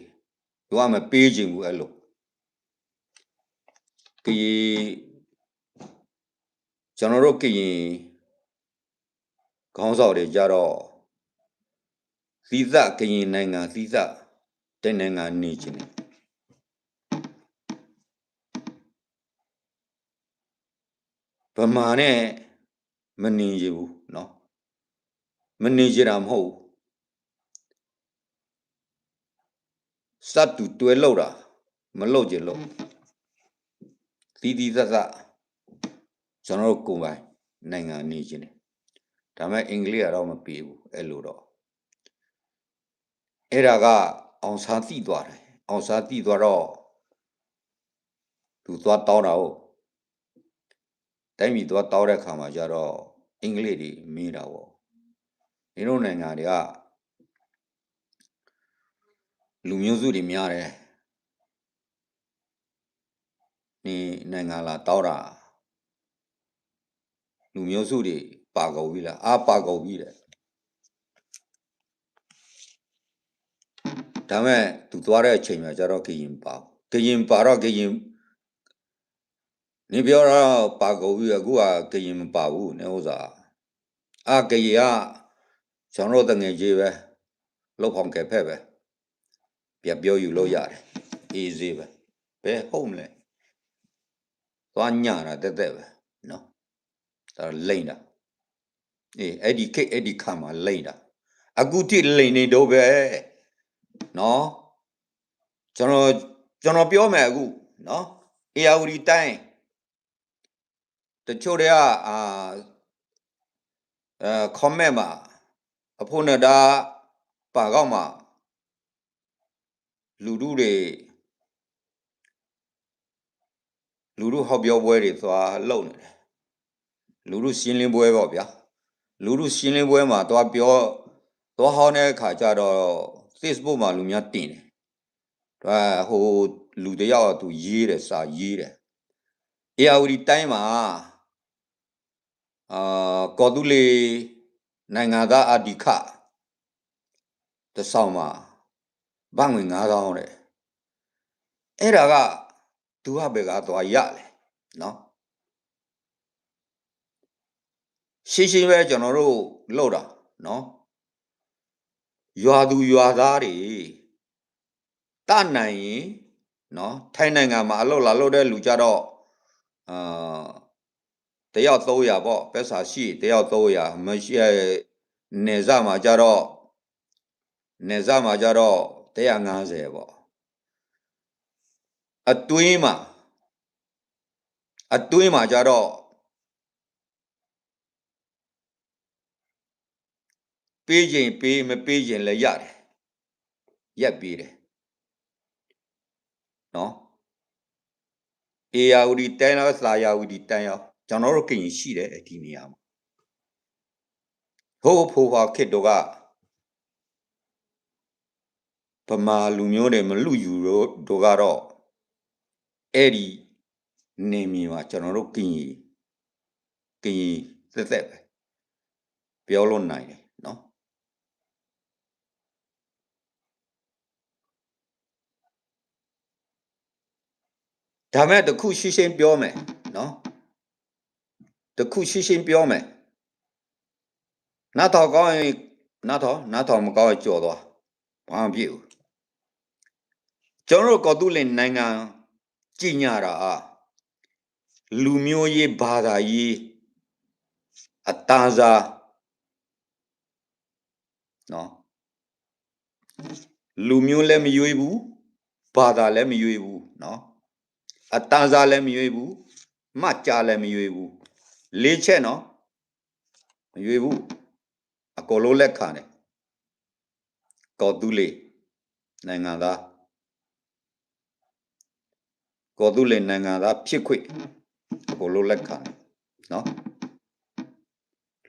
သူကမပေးချင်ဘူး အဲ့လို. ကရင် ကျွန်တော်တို့ ကရင် ခေါင်းဆောင်တွေကြတော့ သီးသန့် ကရင်နိုင်ငံ သီးသန့် တစ်နိုင်ငံ နေချင်တယ်. ဗမာနဲ့ မနေချင်ဘူးနော်. မနေချင်တာမဟုတ်ဘူး. စတူတွဲလုပ်တာ မလုပ်ချင်လို့ သီးသီးသန့်သန့် ကျွန်တော်တို့ကိုယ်ပိုင်နိုင်ငံနေချင်တယ်. ဒါပေမဲ့ အင်္ဂလိပ်ကတော့မပေးဘူး အဲ့လိုတော့. အဲ့ဒါက အောင်ဆန်းသိသွားတယ်. အောင်ဆန်းသိသွားတော့ သူသွားတောင်းတာကို တိုင်းပြည်သွားတောင်းတဲ့အခါမှာကျတော့ အင်္ဂလိပ်တွေမေးတာပေါ့. မင်းတို့နိုင်ငံတွေက လူမျိုးစုတွေများတယ်. နင်နိုင်ငံလာတောင်းတာ လူမျိုးစုတွေပါကုန်ပြီလား? အားပါကုန်ပြီတဲ့. ဒါပေမဲ့ သူသွားတဲ့အချိန်မှာကျတော့ ကရင်မပါဘူး. ကရင်မပါတော့ ကရင် နင်ပြောတာပါကုန်ပြီ အခုက ကရင်မပါဘူး နင်ဥစ္စာ. အာ ကရင်က ကျွန်တော်တို့သူငယ်ချင်းပဲ လုပ်ဖော်ကိုင်ဖက်ပဲ ပြန်ပြောယူလို့ရတယ် အေးဆေးပဲ. ဘယ်ဟုတ်မလဲ. သွားညှာတာသက်သက်ပဲနော်. ဒါလိမ်တာ. အေး အဲ့ဒီခေတ် အဲ့ဒီခါမှာလိမ်တာ. အခုထိလိမ်နေတုန်းပဲနော်. ကျွန်တော် ကျွန်တော်ပြောမယ်အခုနော်. ဧရာဝတီတိုင်း တချို့တွေက အာ အဲ comment မှာ အဖိနဒါ ပါကောက်မှာ လူထုတွေ လူထုဟောပြောပွဲတွေသွားလုပ်နေတယ်. လူထုရှင်းလင်းပွဲပေါ့ဗျာ. လူထုရှင်းလင်းပွဲမှာသွားပြော သွားဟောတဲ့အခါကျတော့ Facebook မှာလူများတင်တယ်. ဟိုလူတစ်ယောက်ကသူရေးတယ် စာရေးတယ်. ဧရာဝတီတိုင်းမှာ အာ ကီၢ်သူလ့ၤနိုင်ငံသား ID card တစ်စောင်မှာ ဘတ်ငွေငါးသောင်းတဲ့. အဲ့ဒါက သူကဘယ်ကသွားရလဲနော်. ရှင်းရှင်းပဲကျွန်တော်တို့လုပ်တာနော်. ရွာသူရွာသားတွေ တတ်နိုင်ရင်နော် ထိုင်းနိုင်ငံမှာအလုပ်လာလုပ်တဲ့လူကြတော့ အာ တစ်ယောက်သုံးရာပေါ့ ပိုက်ဆံရှိရင် တစ်ယောက်သုံးရာ မရှိ နယ်စပ်မှာကြတော့ နယ်စပ်မှာကြတော့ တစ်ရာငါးဆယ်ပေါ့. အတွင်းမှာ အတွင်းမှာကြတော့ ပေးချင်ပေး မပေးချင်လည်းရတယ် ရက်ပေးတယ်နော်. ဧရာဝတီတိုင်းရော သာယာဝတီတိုင်းရော ကျွန်တော်တို့ကရင်ရှိတယ် ဒီနေရာမှာ. ဟိုးအဖိခွါခေတ်တုန်းက ဗမာလူမျိုးတွေ မလုယူတုန်းကတော့ အဲ့ဒီနယ်မြေမှာ ကျွန်တော်တို့ကရင် ကရင်သက်သက်ပဲ. ပြောလို့နိုင်တယ်နော်. ဒါပေမဲ့တစ်ခုရှင်းရှင်းပြောမယ်နော်, တစ်ခုရှင်းရှင်းပြောမယ်, နားထောင်ကောင်းရင်နားထောင်, နားထောင်မကောင်းရင်ကျော်သွား, ဘာမှမဖြစ်ဘူး. ကျွန်တော်တို့ကော်သူလင်နိုင်ငံကြေညာတာဟာ လူမျိုးရေးဘာသာရေးအတန်းစား နော်, လူမျိုးလည်းမရွေးဘူး, ဘာသာလည်းမရွေးဘူးနော်, အတန်းစားလည်းမရွေးဘူး, မှတ်ကြားလည်းမရွေးဘူး, လေးချက်နော်, မရွေးဘူး, အကုန်လုံးလက်ခံတယ်. ကော်သူလင်နိုင်ငံသား, ကော်သူလင်နိုင်ငံသားဖြစ်ခွင့် အကုန်လုံးလက်ခံတယ်နော်.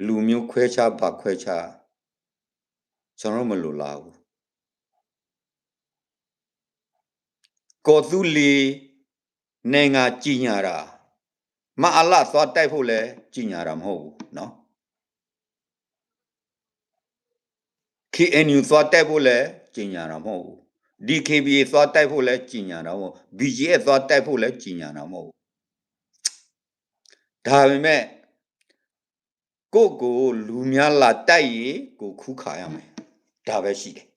လူမျိုးခွဲခြားဘာခွဲခြား ကျွန်တော်မလိုလားဘူး. ကော်သူလင်နိုင်ငံကြေညာတာ, မအလသွားတိုက်ဖို့လည်းကြေညာတာမဟုတ်ဘူးနော်. ခ့ဢၣ်ယူၣ် သွားတိုက်ဖို့လည်းကြေညာတာမဟုတ်ဘူး, DKBA သွားတိုက်ဖို့လည်းကြေညာတာမဟုတ်ဘူး, BGF သွားတိုက်ဖို့လည်းကြေညာတာမဟုတ်ဘူး. ဒါပေမဲ့ ကိုယ့်ကိုယ်လူများလာတိုက်ရင်ကိုယ်ခုခံရမယ်, ဒါပဲရှိတယ်.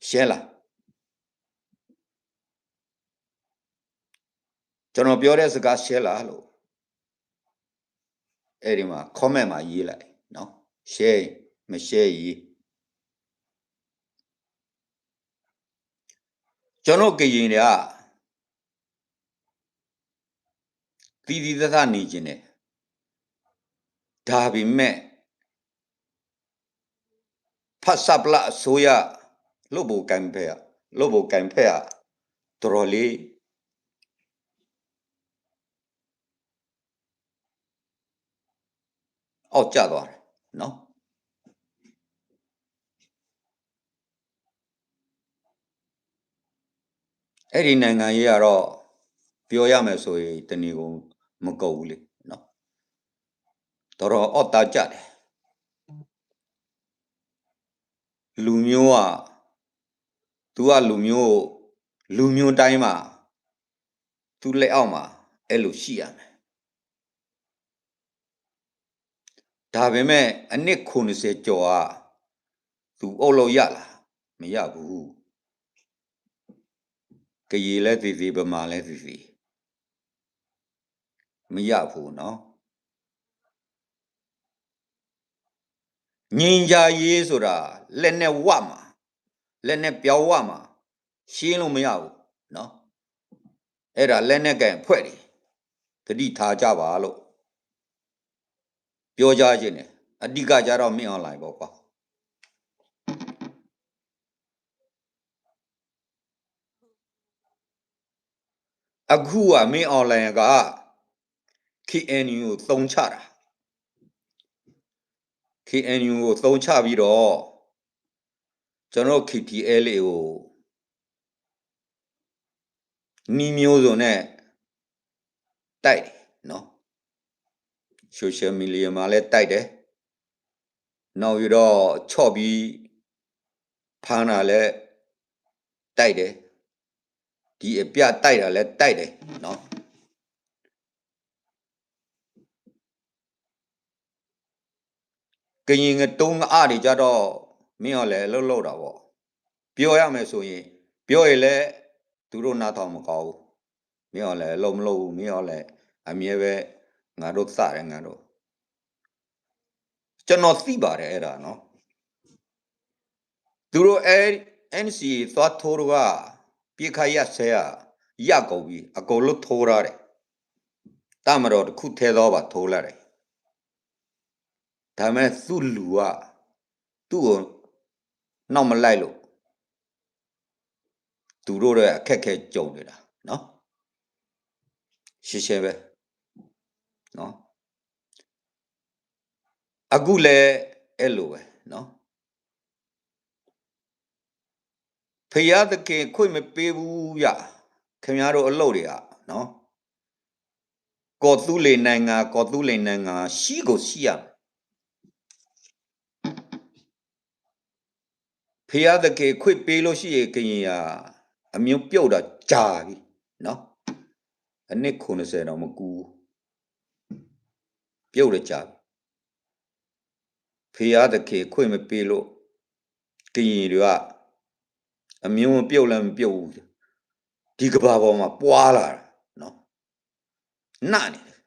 ရှင်းလား? ကျွန်တော်ပြောတဲ့စကားရှင်းလားလို့ အဲ့ဒီမှာ comment မှာရေးလိုက်နော်, share မ share ရေး. ကျွန်တော်ကရင်တွေက သီးသီးသန့်သန့်နေချင်တယ်. ဒါပေမဲ့ ဖဆပလအစိုးရ လုပ်ပုံကိုင်ဖက် လုပ်ပုံကိုင်ဖက်က တော်တော်လေး အောက်ကျသွားတယ်နော်. အဲ့ဒီနိုင်ငံရေးကတော့ ပြောရမယ်ဆိုရင် တစ်နေ့ကို မကုန်ဘူးလေနော်. တော်တော်အောက်တန်းကျတယ်. လူမျိုးက သူကလူမျိုး လူမျိုးတိုင်းမှာ သူ့လက်အောက်မှာ အဲ့လိုရှိရမယ်. ဒါပေမဲ့ အနှစ်ခုနှစ်ဆယ်ကျော်က သူအုပ်လို့ရလား? မရဘူး. ကရင်လည်းသေသေ ဗမာလည်းသေသေ မရဘူးနော်. ငြိမ်းချမ်းရေးဆိုတာ လက်နက်ဝမှာ လက်နက်ပြောင်းဝမှာ ရှင်းလို့မရဘူးနော်. အဲ့ဒါလက်နက်ကိုင်အဖွဲ့တွေ သတိထားကြပါလို့ ပြောကြားချင်တယ်. အဓိကကျတော့ မင်းအောင်လှိုင်ပေါ့ကွာ. အခုက မင်းအောင်လှိုင်က KNU ကို သုံးချတာ. KNU ကို သုံးချပြီးတော့ ကျွန်တော်တို့ KTLA ကို နည်းမျိုးစုံနဲ့ တိုက်တယ်နော်. Social media မှာလည်း တိုက်တယ်. နောက်ပြီးတော့ ချော့ပြီး ဖမ်းတာလည်း တိုက်တယ်. ဒီအပြတိုက်တာလည်း တိုက်တယ်နော်. ကရင်ကတုံးကအါတွေကျတော့ မင်းအောင်လှိုင်အလုပ်လုပ်တာပေါ့. ပြောရမယ်ဆိုရင် ပြောရင်လည်း သူတို့နားထောင်မကောင်းဘူး. မင်းအောင်လှိုင်အလုပ်မလုပ်ဘူး. မင်းအောင်လှိုင်အမြဲပဲ ငါတို့သတ်တယ် ငါတို့. ကျွန်တော်သိပါတယ် အဲ့ဒါနော်. သူတို့ အဲ NCA သွားထိုးတော့က ပစ်ခတ်ရပ်စဲရေး ရပ်ကုန်ပြီ. အကုန်လုံးထိုးထားတယ်. တပ်မတော်တစ်ခုထဲသောပါ ထိုးလိုက်တယ်. ဒါပေမဲ့ သူ့လူက သူ့ကို နောက်မလိုက်လို့ သူတို့လည်း အခက်အခဲကြုံနေတာနော်. ရှင်းရှင်းပဲနော်. အခုလည်း အဲ့လိုပဲနော်. ဘုရားသခင်ခွင့်မပေးဘူးဗျာ ခင်ဗျားတို့အလုပ်တွေကနော်. ကော်သူလင်နိုင်ငံ ကော်သူလင်နိုင်ငံ ရှိကိုရှိရမယ်. ဘုရားသခင်ခွင့်ပေးလို့ရှိရင် ကရင်က အမျိုးပြုတ်တာကြာပြီနော်. အနှစ်ခုနှစ်ဆယ်တော့မကူးဘူး, ပြုတ်တာကြာပြီ. ဘုရားသခင်ခွင့်မပေးလို့ ကရင်တွေက အမျိုးမပြုတ်လည်းမပြုတ်ဘူး, ဒီကမ္ဘာပေါ်မှာပွားလာတာနော်, နတ်နေတယ်.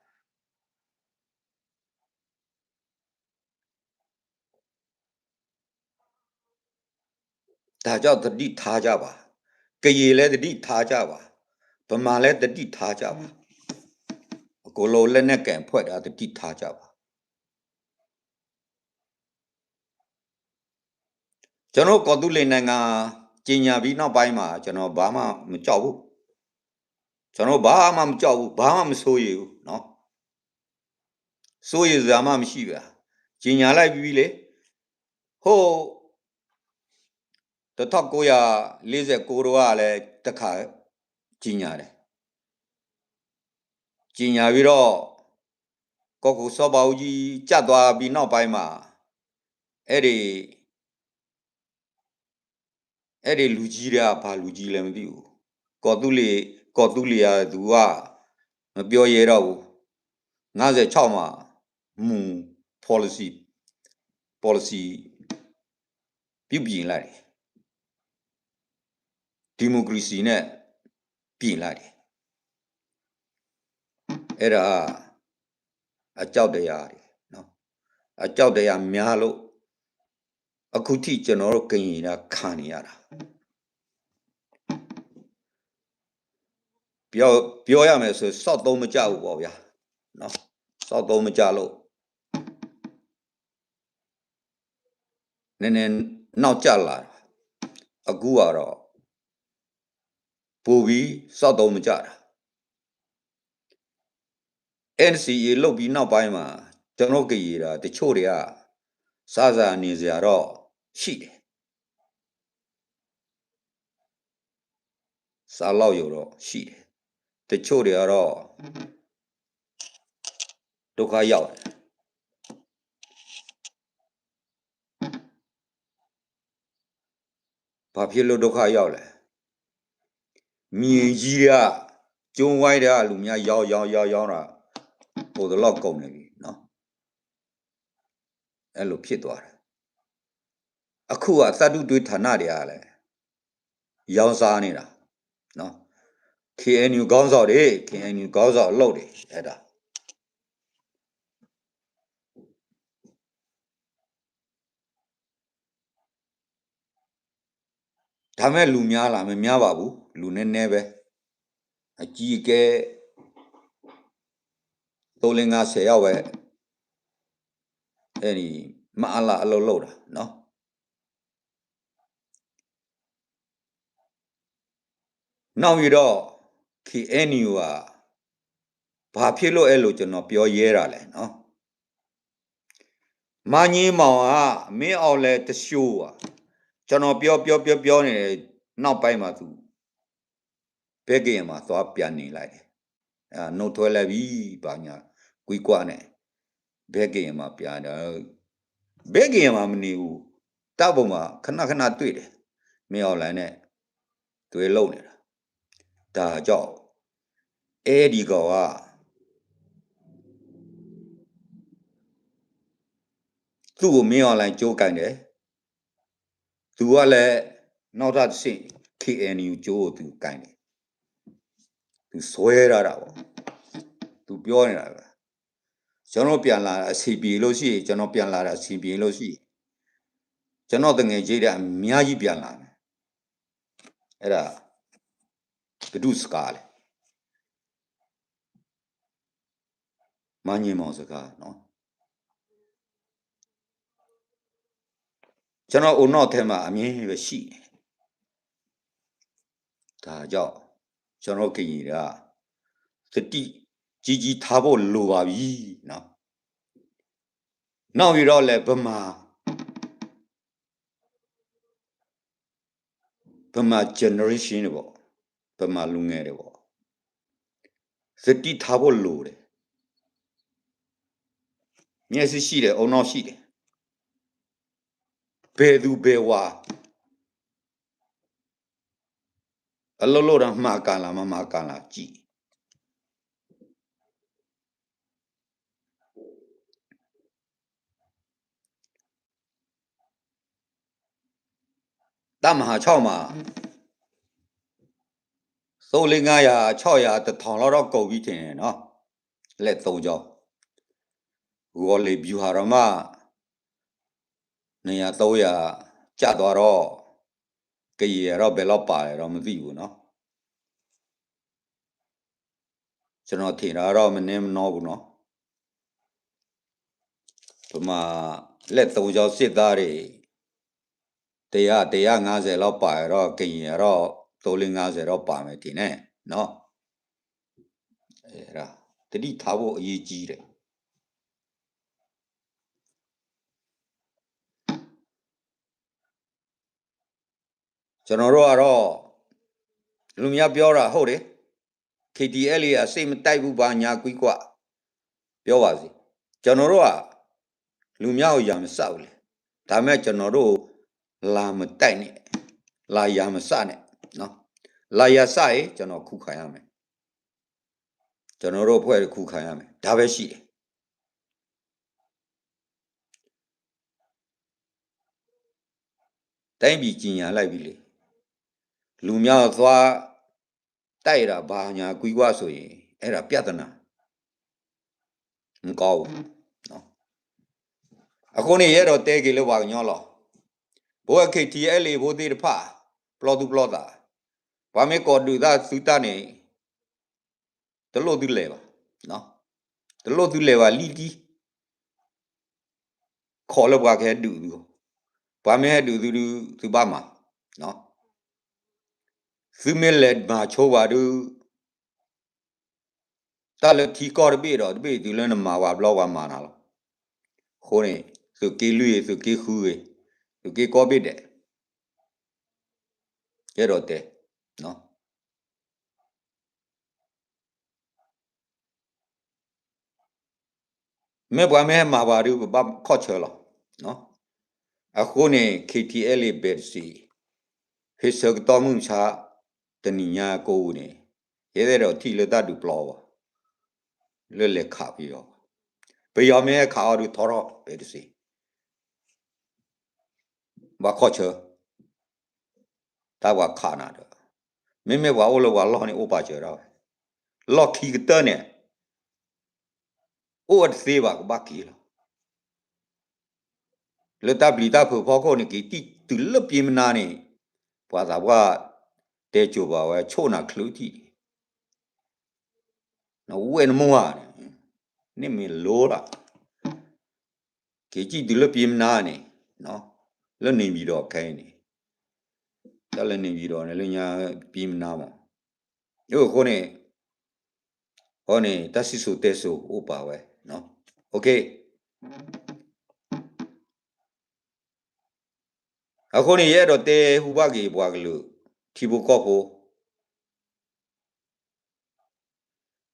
ဒါကြောင့်သတိထားကြပါ, ကရင်လည်းသတိထားကြပါ, ဗမာလည်းသတိထားကြပါ, အကုန်လုံးလက်နက်ကိုင်အဖွဲ့တွေသတိထားကြပါ. ကျွန်တော်တို့ကော်သူလင်နိုင်ငံကြေညာပြီးနောက်ပိုင်းမှာ ကျွန်တော်ဘာမှမကြောက်ဘူး, ကျွန်တော်ဘာမှမကြောက်ဘူး, ဘာမှမစိုးရိမ်ဘူးနော်. စိုးရိမ်စရာမှမရှိပါ, ကြေညာလိုက်ပြီးလေ. ဟိုး တစ်ထောင်ကိုးရာလေးဆယ့်ကိုးတုန်းကလည်းတစ်ခါကြေညာတယ်. ကြေညာပြီးတော့ ကော်ခူစောဘဦးကြီးကျသွားပြီးနောက်ပိုင်းမှာ အဲ့ဒီ အဲ့ဒီလူကြီးတွေကဘာလူကြီးလဲမသိဘူး, ကော်သူလင် ကော်သူလင်ကသူက မပြောရဲတော့ဘူး, ငါးဆယ့်ခြောက်မှာ မူ policy policy ပြုပြင်လိုက်တယ်, democracy နဲ့ ပြင်လိုက်တယ်. အဲ့ဒါ အကြောက်တရားတွေနော်, အကြောက်တရားများလို့ အခုထိကျွန်တော်တို့ကရင်တွေကခံနေရတာ. ပြောပြောရမယ်ဆိုရင် စောင့်သုံးမကျဘူးပေါ့ဗျာနော်, စောင့်သုံးမကျလို့ နည်းနည်းနောက်ကျလာတာ, အခုကတော့ ပိုပြီးစောင့်သုံးမကျတာ. NCA လုပ်ပြီးနောက်ပိုင်းမှာ ကျွန်တော်ကရင်တာတချို့တွေက စားစရာနေစရာတော့ရှိတယ်, စားလောက်ရုံတော့ရှိတယ်, တချို့တွေကတော့ ဒုက္ခရောက်တယ်. ဘာဖြစ်လို့ဒုက္ခရောက်လဲ? မြေကြီးတွေက ကျွန်းဝိုင်းတွေက လူများရောင်းရောင်းရောင်းရောင်းတာ ပိုတလောက်ကုန်နေပြီနော်, အဲ့လိုဖြစ်သွားတယ်. အခုကသတ္တုတွင်းဌာနတွေကလည်း ရောင်းစားနေတာနော်, KNU ခေါင်းဆောင်တွေ KNU ခေါင်းဆောင်အလုပ်တွေ အဲ့ဒါ ဒါမဲ့လူများလား? မများပါဘူး, လူနည်းနည်းပဲ, အကြီးအကဲ သုံးလေးငါးဆယ်ယောက်ပဲ, အဲ့ဒီ မအလ အလုပ်လုပ်တာနော်. နောက်ပြီးတော့ KNU က ဘာဖြစ်လို့အဲ့လိုကျွန်တော်ပြောရဲတာလဲနော်. မန်းကြီးမောင်က မင်းအောင်လှိုင်တစ်ရှိုးပါ, ကျွန်တော်ပြောပြောပြောပြောနေတယ်, နောက်ပိုင်းမှာသူ ဘဲကင်မှာသွားပြန်နေလိုက်တယ်, အဲ နုတ်ထွက်လိုက်ပြီ ဘာညာ ကွီးကွားနဲ့ ဘဲကင်မှာပြန်တယ်, ဘဲကင်မှာမနေဘူး, ဓာတ်ပုံမှာခဏခဏတွေ့တယ်, မင်းအောင်လှိုင်နဲ့ တွဲလုပ်နေတာ. ဒါကြောင့် အဲ့ဒီကောင်က သူ့ကို မင်းအောင်လှိုင် ကြိုးကိုင်တယ်, သူကလည်း နောက်ထပ်တစ်ဆင့် KNU ကြိုးကို သူကိုင်တယ်, သူဆွဲထားတာပေါ့, သူပြောနေတာပဲ, ကျွန်တော်ပြန်လာတာအဆင်ပြေလို့ရှိရင်, ကျွန်တော်ပြန်လာတာအဆင်ပြေလို့ရှိရင်, ကျွန်တော်သူငယ်ချင်းတွေအများကြီးပြန်လာမယ်. အဲ့ဒါ ဘယ်သူ့စကားလဲ? မန်းကြီးမောင်စကားနော်. ကျွန်တော်ဦးနှောက်ထဲမှာအမြဲပဲရှိနေတယ်. ဒါကြောင့် ကျွန်တော်ကရင်တွေက သတိကြီးကြီးထားဖို့လိုပါပြီနော်. နောက်ပြီးတော့လည်း ဗမာ ဗမာ generation တွေပေါ့, ဗမာလူငယ်တွေပေါ့, သတိထားဖို့လိုတယ်. မျက်စိရှိတယ်, ဦးနှောက်ရှိတယ်. ဘယ်သူဘယ်ဝါ အလိၣ်လိၣ်ဒီးမၤကၣ်လၢ် မၤမၤကၣ်လၢ် ကံၣ် တၢ်မၤဟးဆီၣ်မး, သိလ့ၣ်ငါယၤ ဆီၣ်ယၤတထီၣ်လီၤဒီးကိးဝံၤထံးန့ၣ်နီၤ, လဲၣ်သိကၠီ, ဂီၤလ့ၤဘျူၤဟးဒီးမး, နယၤသိယၤ ကၢ်သွားဒီး, ကယံာ်ဒီးဘဲလီၤပာ်ဒီးမသံၣ်ပူၤနီၤ. ကျွန်တော်ထင်တာတော့ မနည်းမနောဘူးနော်. ပမၤလက်သုံးချောင်းစစ်သားတွေ တစ်ရာ တစ်ရာငါးဆယ်လောက်ပါတော့ ကရင်ကတော့ သုံးလေးငါးဆယ်တော့ပါမယ်ထင်တယ်နော်. အဲဒါ သတိထားဖို့အရေးကြီးတယ်. ကျွန်တော်တို့ကတော့ လူများပြောတာဟုတ်တယ်. K T L A အစစ်မတိုက်ဘူး ဘာညာကွီးကွာ ပြောပါစေ. ကျွန်တော်တို့က လူများကို ရန်မစဘူးလေ. ဒါပေမဲ့ ကျွန်တော်တို့ကို လာမတိုက်နဲ့. လာရန်မစနဲ့နော်. လာရန်စရင် ကျွန်တော်ခုခံရမယ်. ကျွန်တော်တို့အဖွဲ့တွေ ခုခံရမယ်. ဒါပဲရှိတယ်. တိုင်းပြည်ကြေညာလိုက်ပြီလေ. လူများကိုသွားတိုက်တာ ဘာညာကွီးကွာဆိုရင် အဲ့ဒါပြဿနာ မကောင်းဘူးနော်. အဃိန့ၣ် ယအဲၣ်ဒိးတဲက့ၤလၢပှၤကညီလီၤ. ပဝဲ K T L A ဖိသ့ၣ်တဖၣ် ပျီသူပျီသး, ပှၤမ့ၢ်ကိးဒုးသးသုတၢ်န့ၣ် တလိၣ်သုလဲၤဘၣ်, တလိၣ်သုလဲၤဘၣ်လံတကံၢ်. ခိးလၢပှၤကဟဲဒုးသု, ပှၤမ့ၢ်ဟဲဒုးသုဒုး သုဘၣ်မၤ, သုမ့ၢ်လဲၤမၤဆိပှၤဒုး တၢ်လၢထံကီၢ်တဘ့ၣ်ဒီးတဘ့ၣ် တုၤလၢနမၤပှၤဘျီ ပှၤမၤနၤလီၤ. အဃိန့ၣ် သုးက့လွံၢ်ဂ့ၤ သုးက့ဃုဂ့ၤ သုးက့ကိးဘ့ၣ်ဒဲး ကဲဒီးတဲ မ့ၢ်ပှၤမ့ၢ်ဟဲမၤပှၤဒုး ပဘၣ်ခီၣ်ဆၢလီၤ. အဃိန့ၣ် K T L A ဘဲးတစံး ဟ့ၣ်ဆၢကတီၢ်မုၢ်မဆါ တနံၤညါကိးဂၤန့ၣ် ယအဲၣ်ဒိးထံၣ်လၢတၢ်ဒုးပျီဘၣ် လၢလဲၤခးပယီၤ, ပယီၤမ့ၢ်ဟဲခးအီၤဒုး ထီထီၣ် ဘဲးတစံး ဘၣ်ခီၣ်ဆၢ တၢ်ပှၤခးနၤဒီး မ့မ့ၢ်ပှၤအိၣ်လၢပှၤလီၢ်န့ၣ် အိၣ်ပာ်စၢၤဒၣ်ဝဲ, လီၢ်ခံကတၢၢ်န့ၣ် အိၣ်ဝဲတသ့ဘၣ် ကဘၣ်က့ၤလီၤ. လၢတၢ်ပျံၤတၢ်ဖုးဖီခိၣ်န့ၣ် က့ၤတံၢ်တုၤလၢပျံၤမနါန့ၣ် ပှၤသးပှၢ် တဲကိၤဘၣ်ဝဲ ဆိၣ်နၤချုးထံၣ် နဝဲၢ်နမိၢ်ဧါန့ၣ် န့ၣ်မ့ၢ်လိလီၤ. က့ၤကံၣ်တုၤလၢပျံၤမနါန့ၣ် လၢနေပြည်တော်ခဲအံၤန့ၣ် တၢ်လၢနေပြည်တော်န့ၣ် လၢညါပျံၤမနါမး အဃိန့ၣ် အဃိန့ၣ် တၢ်စံၣ်စိၤတဲစိၤအိၣ်ပာ်ဝဲ OK အဃိန့ၣ် ယအဲၣ်ဒိးတဲဟူဘၣ်က့ၤပှၤကလုာ် ထံဖိကီၢ်ဖိ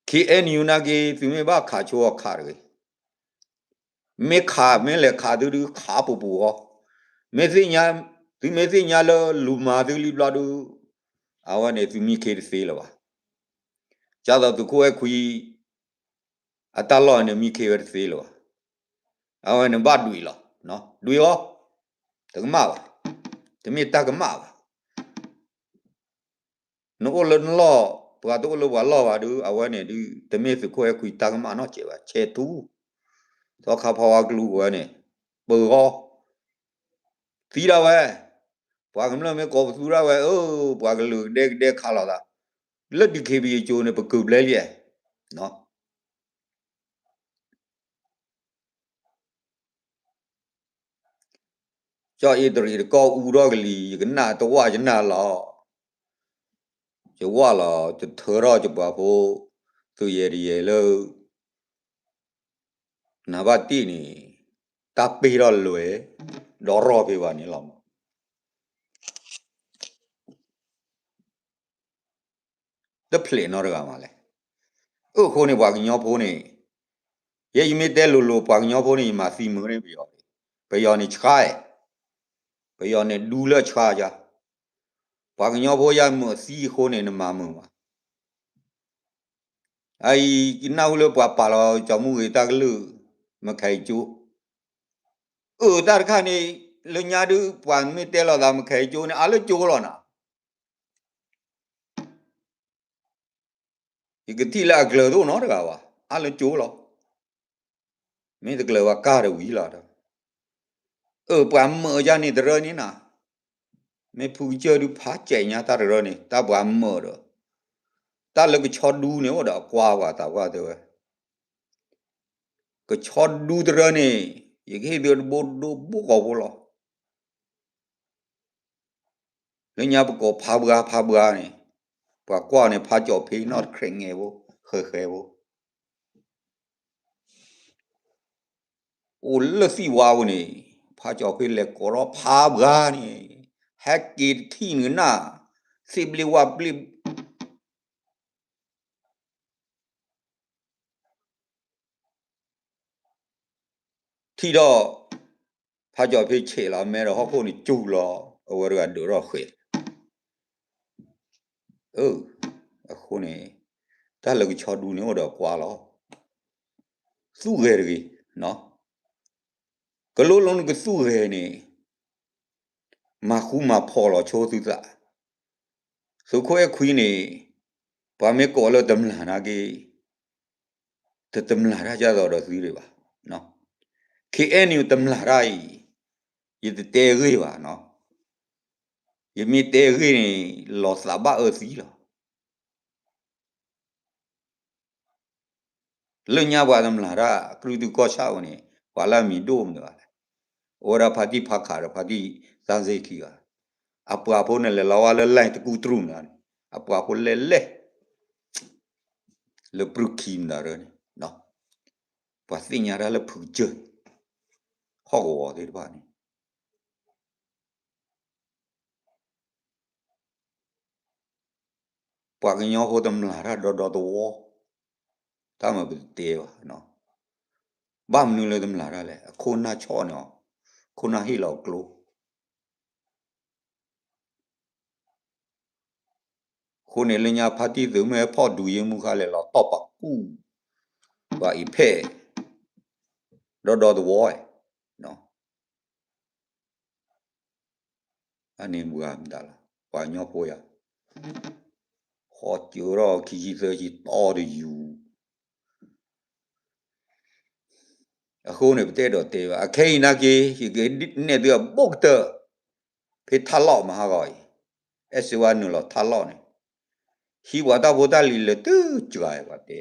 K N U နာ်က့ သုမ့ၢ်ဘၣ်ခးဆိအီၤခးတဂ့ၤ. မ့ၢ်ခး မ့ၢ်လဲၤခးသုဒုး ခးပူၤပူၤဃီ, မ့ၢ်သ့ၣ်ညါ သုမ့ၢ်သ့ၣ်ညါလၢလူၤမၤသုလံဘျီဒုး အဝဲန့ၣ်သုမံခ့တသ့လၢၤဘၣ်. ကၢ်သိးသုးခိၣ်အဲၣ်ခွံ အတၢ်လီၢ်န့ၣ်မံခ့ဝဲတသ့လၢၤဘၣ်. အဝဲန့ၣ်ဘၣ်ဒွံးလီၤ, ဒွံးအီၤ, တကမၣ်ဘၣ်, တမ့ၢ်တၢ်ကမၣ်ဘၣ်. နအိၣ်လၢနလီၢ် ပှၤတအိၣ်လၢပှၤလီၢ်ဘၣ်ဒုး အဝဲန့ၣ်ဒုး တမ့ၢ်သုးခိၣ်အဲၣ်ခွံတၢ်ကမၣ်နီတစဲးဘၣ် ဆဲးထူ, သီခါဖီဝါကလူးဝဲန့ၣ် ပၢၤဂီၤ သံဒၣ်ဝဲ, ပှၤကမျၢၢ်မ့ၢ်ကိးပသူဒၣ်ဝဲ အၢ ပှၤကလုာ်ကဒဲကဒဲခးလိာ်သး, လၢ D K B A ကၠိန့ၣ် ပကုာ်ဘျဲလံ, ကၠီၣ်အ့တရံးတကီၢ်အူထီၣ်ကလံၤ ယကနၣ်တဝၣ်ယနၢ်လီၤ. ယဝၣ်လီၤ ယထၢထီၣ်ယပှၤဖိ သုးယဲၢ်တယဲၢ်လၢ နံပါတ်တစ်န့ၣ် တၢ်ပ့ၢ်ထီၣ်လွဲၤ ဒီးရီၢ်ဖဲဘၣ်န့ၣ်လီၤမး. တဖျဲးနီတဂၤမးလဲၣ်. အဃိန့ၣ် ပှၤကညီဖိန့ၣ် ယဲယမ့ၢ်တဲလိၤလိၤ ပှၤကညီဖိန့ၣ် ယမၤသံမုာ်န့ၢ်ပယီၤ, ပယီၤန့ၣ်ဆှါ, ပယီၤန့ၣ်ဒူလၢဆှါယါ, ပှၤကညီဖိယါမုာ်သံအဃိန့ၣ် နမၤမုာ်ဘၣ်. အအံၤ ကနၣ်ဟူလၢပှၤပာ်လီၤကၠီမူဂ့ၤတၢ်ကလုၢ် မခဲအံၤကၠိ, အၢ တၢ်တခါန့ၣ် လၢညါဒုး ပှၤမ့ၢ်တဲလီၤသးမခဲအံၤကၠိန့ၣ် အါလၢကၠိလီၤနၤ. ယကထံၣ်လၢအကျၢၤတအိၣ်နီတဂၤဘၣ်, အါလၢကၠိလီၤ. မ့ၢ်တကျၢၤဘၣ်ကါတဝံၤလီၤ. အၢ ပှၤမုာ်ယါန့ၣ်တရၢန့ၣ်နၤ, မ့ၢ်ဖုကစၢၢ်ဒုးဖးစဲးညါတၢ်တရၢန့ၣ် တၢ်ပှၤမုာ်ဒီး တၢ်လၢကဆီဒူန့ၣ်အိၣ်ဒီးအကွါပှၤသးပှၢ်တဲဝဲ, ကဆီဒူတရၢန့ၣ် ယကဟ့ၣ်သုတဘိဒိဘိကီၢ်ဖိလီၤ. လၢညါပကိးဖးဘှါဖးဘှါန့ၣ်, ပှၤကွၢ်န့ၣ် ဖးကၠီၣ်ဖ့နီၣ်တခရဲးငဲးဖိ, ဃဲဃဲဖိ, အိၣ်လၢသံၣ်ဝါပူၤန့ၣ်, ဖးကၠီၣ်ဖ့လဲၤကိးထီၣ်ဖးဘှါန့ၣ်, ဟဲက့ၤတထံၣ်နုာ်နၢ်, သ့ၣ်ဘျ့ဝၣ်ဘျ့ ထံၣ်ဒီး ဖးကၠီၣ်ဖ့ဆဲးလီၤအမဲဒီးဟီၣ်ခိၣ်န့ၣ်စူၤလီၤ, အဝဲတဂၤဒုးထီၣ်ဃဲၤ, အဃိန့ၣ် တၢ်လၢကဆီဒူန့ၣ်အိၣ်ဒီးကွါလီၤ. သူၣ်ဂဲၤတဂ့ၤ, ကလိလိနကသူၣ်ဂဲၤန့ၣ် မၤဃူမၤဖိးလီၤဆိသုသး. သုးခိၣ်အဲၣ်ခွံန့ၣ် ပှၤမ့ၢ်ကိးလၢတမျၢ်နာ်က့ တတမျၢ်တၢ်ဒ်သိးဒီးသုဒံးဘၣ်. ခဲအံၤန့ၣ်တမျၢ်တၢ်အံၤ ယတတဲအဂ့ၢ်ဘၣ်နီၤ. ယမ့ၢ်တဲအဂ့ၢ်န့ၣ် လီၤသးဘၣ်အၢသံလီၤ. လၢညါပှၤတမျၢ်တၢ် ကြုၢ်တုၤကီၢ်ဆၣ်အံၤန့ၣ် ပှၤလၢအမံၤဒိၣ်မနုၤဘၣ်လဲၣ်. အိၣ်ဝဲဒၣ်ဖါတံၢ်ဖါခးဒီးဖါတံၢ်သၣ်စ့ခံဂၤ, အပှၤဖိန့ၣ်လဲၤလီၤဝဲလၢ လိုင်း တကူတရူၢ်မနုၤန့ၣ် အပှၤဖိလဲၣ်လဲၣ် လၢပြူၢ်ခံမနုၤန့ၣ် ပှၤသ့ၣ်ညါတၢ်လၢဖုကစၢၢ် ဟီၣ်ကဝီၤသ့ၣ်တဖၣ်န့ၣ် ပှၤကညီဖိတမျၢ်တၢ်ဒီဒီသဝီ, တၢ်မၤပတတဲဘၣ်. ဘၣ်မနုၤလၢတမျၢ်တၢ်လဲၣ်, အခိၣ်နၢ်ဆီၣ်န့ၢ်အီၤ, ခိၣ်နၢ်ဟ့ၣ်လီၤအကျိ အဃိန့ၣ်လၢညါဖါတံၢ်သုးမုၢ်ဟဲဖီၣ်ဒူးယ့မူခါလဲၣ်လီၤတီၢ်ပာ်ကူၣ် ပှၤအံၤဖဲၣ် ဒီဒီသဝီ, အန့ၣ်မုၢ်ဂၤမတၤလီၤ ပှၤကညီဖိယၤ, ဟီၣ်စၢၤထီၣ်ခံဆံသၢဆံတီတယူၤ အဃိန့ၣ် ပတအဲၣ်ဒိးတဲဘၣ်. အခဲအံၤနာ်က့ ယကနဲၣ်သုအဘိၣ်ကတၢၢ် ဖဲထါလီၢ်မဟါဂီၤအံၤ, အဲၣ်စ့ဝါနုာ်လီၤထါလီၢ်န့ၣ်, ဟံးပှၤတၢ်ဖိတၢ်လံၤလၢာ်တုၤစှၤပှၤတဲ,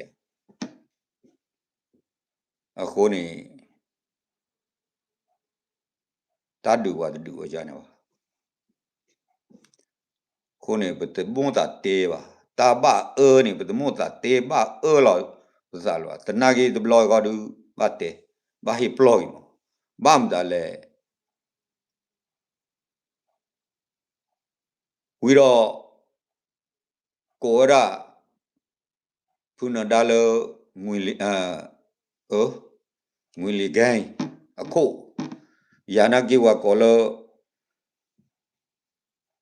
အဃိန့ၣ် တၢ်ဒုးပှၤတဒုးဝဲဒ်န့ၣ်ဘၣ်. အဃိန့ၣ် ပတမိၣ်သးတဲဘၣ်, တၢ်ဘၣ်အၢန့ၣ် ပတမိၣ်သးတဲဘၣ်အၢလီၤပသးလၢၤဘၣ်. သနာ်က့တဘျီဃီဒုး ဘၣ်တဲ, ဘၣ်ဟ့ၣ်ပျီၢ်က့ၤမး, ဘၣ်မတၤလဲၣ် ဝံၤဒီး ကိးဝဲဒၣ် ဖုနၢၤဒါလၢ ငွေလီၤ, ငွေလီၤကဲ အခိၣ်, ယၤနာ်က့ပှၤကိးလၢ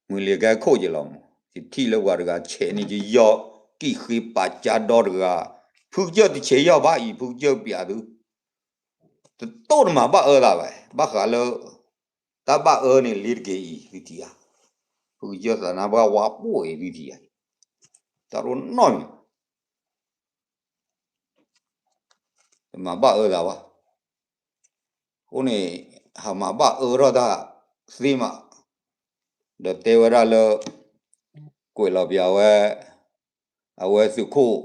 ငွေလီၤကဲခိၣ်က့ၤလီၤမး, ယထံၣ်လၢပှၤတဂၤဆဲးန့ၣ် ယယီၤကံၣ်ဃ့ပာ်ကၠါဒီတဂၤ, ဖုကစၢၢ်တဆဲးယီၤဘၣ်အံၤ ဖုကစၢၢ်ပျးသု တတိၢ်တမၤဘၣ်အၢသးဘၣ်, ဘၣ်ဃးလၢ တၢ်ဘၣ်အၢန့ၣ်လ့ၤတက့ၤအံၤ သုထံၣ်ဧါ, ဖုကစၢၢ်သးနါပှၢ်ဝါပိၢ်အံၤသုထံၣ်ဧါ, တၢ်တအိၣ်နီတမံၤ တမၤဘၣ်အၢသးဘၣ်. အဃိန့ၣ် ဟးမၤဘၣ်အၢထီၣ်တၢ်သ့မး, ဒီးတဲဝဲဒၣ်လၢ ကွဲးလီၤပျးဝဲ အဝဲသုးခိၣ်,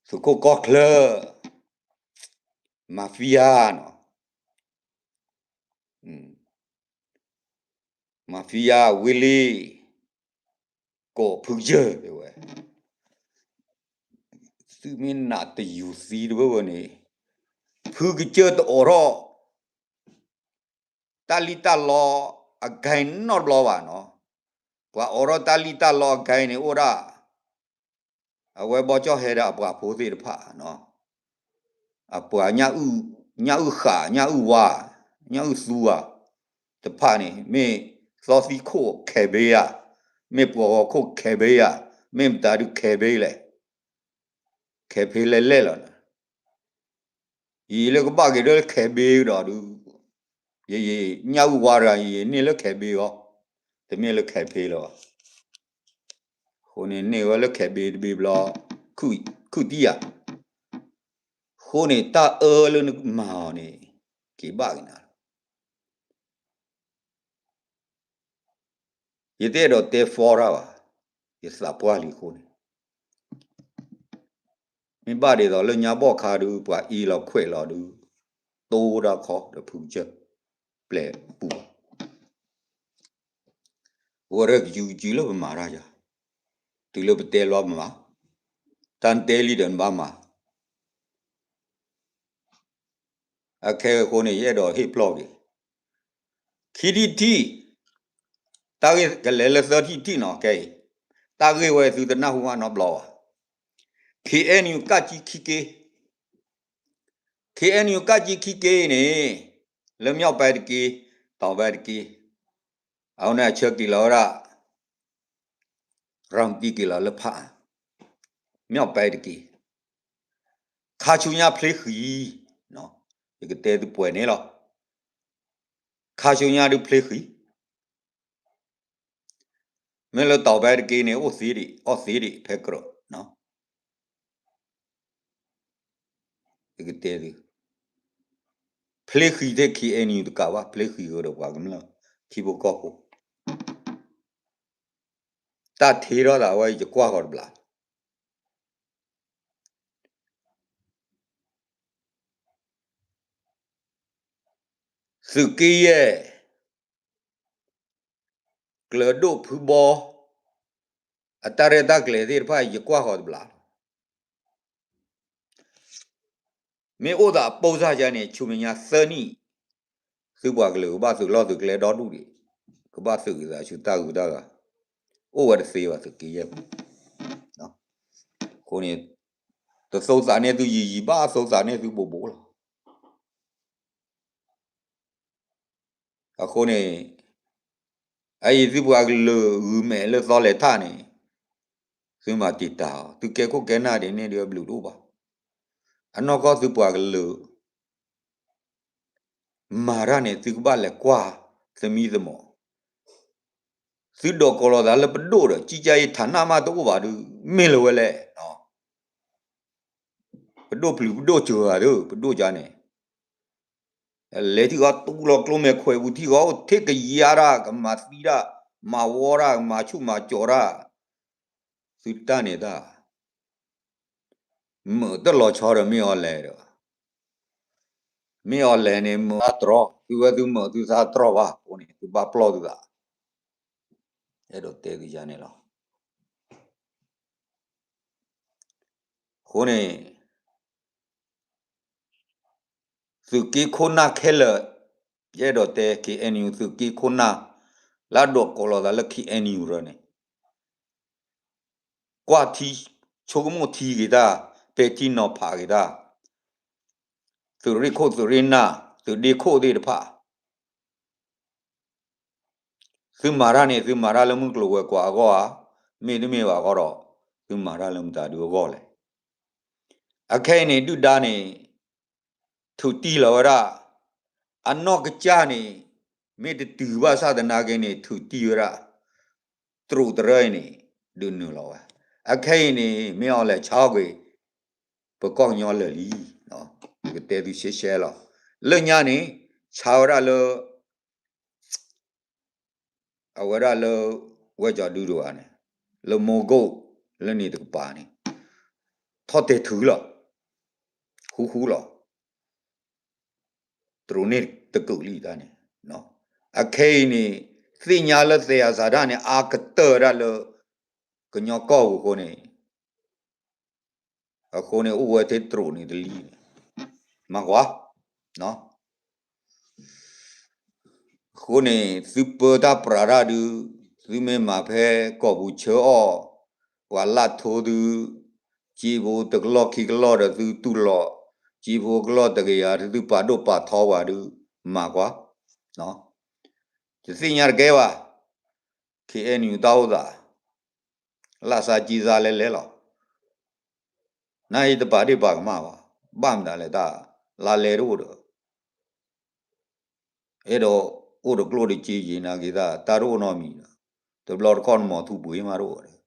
သုးခိၣ်ကီၢ်ချၢ mafia နီၤ, mafia ဝံၤလံ ကိးဖုကစၢၢ်တဲဝဲ, သုမ့ၢ်နာ်တယူၤသံတဘၣ်ဝဲန့ၣ်, ဖုကစၢၢ်တအိးထီၣ် တၢ်လံၣ်တၢ်လီအဂဲၤနီတဘျီဘၣ်နီၤ, ပှၤအိးထီၣ်တၢ်လံၣ်တၢ်လီအဂဲၤန့ၣ်အိၣ်ဒၣ် အဝဲဘီကၠီၣ်ဟဲဒီးအပှၤဖိသ့ၣ်တဖၣ်နီၤ, အပှၤ ညၣ်အုၣ်ဃာ် ညၣ်အုၣ်ဝါ ညၣ်အုၣ်သူဧါ တဖၣ်န့ၣ် မ့ၢ်သီသံခိၣ်ခဲဘ့ဧါ, မ့ၢ်ပှၤဟီၣ်ခိၣ်ခဲဘ့ဧါ, မ့ၢ်မတၤဒုးခဲဘ့လဲၣ်, ခဲဖ့လဲၣ်လဲၣ်လီၤ. ယံာ်လၢကဘၣ်က့ၤဒၢလၢခဲဘ့ကဒီးဒုး, ယညၣ်အုၣ်ဝါတဂၤ ယန့ၢ်လၢခဲဘ့အီၤ, တမ့ၢ်လၢခဲဖ့လၢၤဘၣ်. အဃိန့ၣ်န့ၢ်ဝဲလၢခဲဘ့တဘ့ဘျီ, ခုၣ်တံၢ်ယၤ, အဃိန့ၣ်တၢ်အၢလၢနမၤအီၤန့ၣ် က့ၤဘၣ်က့ၤနၤလီၤ. ယတအဲၣ်ဒိးတဲ fault တၢ်ဘၣ်, ယသးပှၢ်လံအဃိန့ၣ်, မ့ၢ်ဘၣ်ဒ်သိးလၢညါဘီၣ်ခါဒုး ပှၤအ့ၣ်လီၤခွဲးလီၤဒုး, တိၢ်ဒၣ်ခီဒီးဖုကစၢၢ်, ပျဲၢ်ပူၤ, အဝဲရဲၣ်ကယူကယူလၢပမၤတၢ်ယၤ, တုၤလၢပတဲလီၤပမၤ, တၢ်နတဲလံဒီးနဘၣ်မၤ အခဲအံၤအဃိန့ၣ် ယအဲၣ်ဒိးဟ့ၣ်ပျီၢ်က့ၤ, ခံထံၣ်တထံၣ်, တၢ်ဂ့ၢ်ကလဲၤလၢသၢထံၣ်တထံၣ်နီၤ ခဲအံၤ, တၢ်ဂ့ၢ်ဝဲသုတနၢ်ဟူဘၣ်နီတဘျီဘၣ်, KNU ကၠံခံက့, KNU ကၠံခံက့န့ၣ်, လၢမျီၣ်ပဲတက့ၢ်, တီၢ်ပဲတက့ၢ်, အဝဲန့ၣ်အဆၢက့ၤလီၤဝဲဒၣ် ရၤမတံက့ၤလီၤလၢဖးအါ, မျီၣ်ပဲတက့ၢ်, ခါဆူညါဖျ့ဃံ, ယကတဲသုပှဲၤန့ၣ်လီၤ, ခါဆူညါဒုးဖျ့ဃံ, မ့ၢ်လၢတီၢ်ပဲတက့ၢ်န့ၣ် အိၣ်သ့ဒံး အီၣ်သ့ဒံး ဖဲကြၢး ယကတဲသု, ဖျ့ဃံသ့ၣ် KNU တကးဘၣ် ဖျ့ဃံဃုာ်ဒီးပှၤကမျၢၢ် ထံဖိကီၢ်ဖိ, တၢ်ထံၣ်ထီၣ်သးဝဲ ယကွၢ်ဃီၤတဘျီ, သုးက့ယဲၢ် ကျၢၤဒိၣ်ဖုဘီ အတၢ်ရဲၣ်တၢ်ကျဲၤသ့ၣ်တဖၣ် ယကွၢ်ဃီၤတဘျီလီၤ. မ့ၢ်အိၣ်သးအပိၢ်စၢ်ယါန့ၣ် ဆူမဲာ်ညါသၢနံၣ် သုပှၤကလုာ်ကဘၣ်သုးလီၢ်သုးကျဲဒီဒူၣ်ဒံး, ကဘၣ်သုးက့ၤသးဆူတၢ်ဂုၤတၢ်ဂၤ, အိၣ်ဝဲတသ့ဘၣ်သုးက့ယဲၢ်ပူၤ, အဃိန့ၣ် တသိးသးန့ၢ်သုယံာ်ယံာ် ဘၣ်သိးသးန့ၢ်သုဘူးဘူးလီၤ. အဃိန့ၣ် အအံၤသုပှၤကလုာ်ဂုာ်မဲာ်လၢသီလဲၤထၣ်န့ၣ် သုမၤတံာ်တာ်အီၤ, သုကဲခိၣ်ကဲနၢ်ဒ်န့ၣ်ဒီးအဘျုးတအိၣ်ဘၣ်. အနီၢ်ကီၢ်သုပှၤကလုာ် မၤတၢ်န့ၣ် သုကဘၣ်လဲၤကွၢ်သမံသမိး, သုဒိးကိးလီၤသးလၢပဒိၣ်ဒီး ကံကါအံၤ ဌာန မးတအိၣ်ဘၣ်ဒုး မ့ၢ်လၢဝဲလဲၣ် ပဒိၣ်ပျုၤပဒိၣ်စၢၤဂၤဒီး ပဒိၣ်ကါန့ၣ် လဲၤထံၣ်ဃီတူၢ်လီၤကျိမဲာ်ခွဲးပူၤ ထံၣ်ဃီအိၣ်ထဲကယၤတၢ် ကမၤသံတၢ် မၤဝီတၢ် ကမၤဆူၣ်မၤကၠီးတၢ်, သုတၢ်န့ၣ်တၢ် မုာ်တလီၤဆီဒီးမ့ၢ်အီၤလဲၣ်ဒီး, မ့ၢ်အီၤလဲၣ်န့ၣ် မုာ်အါတြီ, သုဝဲသုမုာ်သုသးတြီဘၣ် အဃိန့ၣ် သုဘၣ်ပျီၢ်သုသး, အဲၣ်ဒိးတဲသုယါန့ၣ်လီၤ. အဃိန့ၣ် သုးက့ခိၣ်နၢ်ခဲလၢာ်, ယအဲၣ်ဒိးတဲ KNU သုးက့ခိၣ်နၢ် လၢအဒိးကိးလီၤသးလၢ KNU ရၢန့ၣ် ကွၢ်ထံ ဆိကမိၣ်ထံက့ၤတၢ်, ပဲာ်ထံနီၤဖးက့ၤတၢ်, သုးရ့ၣ်ခိၣ်သုးရ့ၣ်နၢ် သုးဒ့ခိၣ်သ့ၣ်တဖၣ် သုမၤတၢ်န့ၣ် သုမၤတၢ်လၢမုၢ်ကျိၤဝဲၤကွာ်အဂီၢ်ဧါ, မ့တမ့ၢ်ဘၣ်အဂီၢ်ဒီး သုမၤတၢ်လၢမတၤဒုအဂီၢ်လဲၣ်. အခဲအံၤန့ၣ် ဒုၣ်ဒါန့ၣ် ထုးတံၢ်လီၤဝဲဒၣ်, အနီၢ်ကစၢ်န့ၣ် မ့ၢ်တတုၤဘၣ်ဆၣ်သနာ်က့န့ၣ် ထုးတံၢ်ဝဲဒၣ်, တရူးတရၢအံၤန့ၣ် ဒုးနုာ်လီၤဝဲ, အခဲအံၤန့ၣ် မ့ၢ်အီၤလဲၤဆါကွံာ် ပကီၢ်ကညီလၢာ်လံ, ယကတဲသုရှဲရှဲလီၤ. လၢညါန့ၣ် ဆါဝဲဒၣ်လၢ အဝဲဒၣ်လၢ ဝဲကၠီၤဒုတဂၤန့ၣ်, လၢမိၢ်ကိၣ် လၢန့ၣ်တကပၤန့ၣ် ထီၣ်တဲာ်ထုးလီၤ, ဃူဃူလီၤ, တရူးန့ၣ်တကုာ်လံတၢ်န့ၣ်, အခဲအံၤန့ၣ် သ့ၣ်ညါလၢသဲးအစးဒၣ်န့ၣ် အါကတၢၢ်ဝဲဒၣ်လၢ ကညီကီၢ်ပူၤအဃိန့ၣ် အဃိန့ၣ် အိၣ်ဝဲထဲတရူးန့ၣ်တလံန့ၣ် မၤကွၢ်, အဃိန့ၣ် သုပၢတၢ်ပြးတၢ်ဒုး သုမ့ၢ်မၤဖဲကီၢ်ပူၤဆၢအီၣ် ပှၤလၢထိသု စ့ဖိတကလီၢ်ခံကလီၢ်ဒီးသုတူၢ်လိာ် စ့ဖိကလီၢ်တကယၤ သုပာ်ဒိၣ်ပာ်ထီပှၤဒုး မၤကွၢ်, တသ့ၣ်ညါတကဲဘၣ် KNU တၢ်အိၣ်သး လၢ်စၢ်ကံစၢ်လဲၤလဲၤလီၤ. နအံၤတပာ်ဒ့ၣ်ပာ်ကမၣ်ဘၣ်, ဘၣ်မတၤလဲၣ်တၢ်, လါလဲတအိၣ်ဒီး အဲၣ်ဒိးအိၣ်ဒီးကျိၣ်ဒီးစ့ယံၤနာ်က့ၤသး တၢ်တအိၣ်နီတမံၤဒီး, တဘျီတခီၣ်နမီၤထူပှ့ၤမးတအိၣ်ဒီး,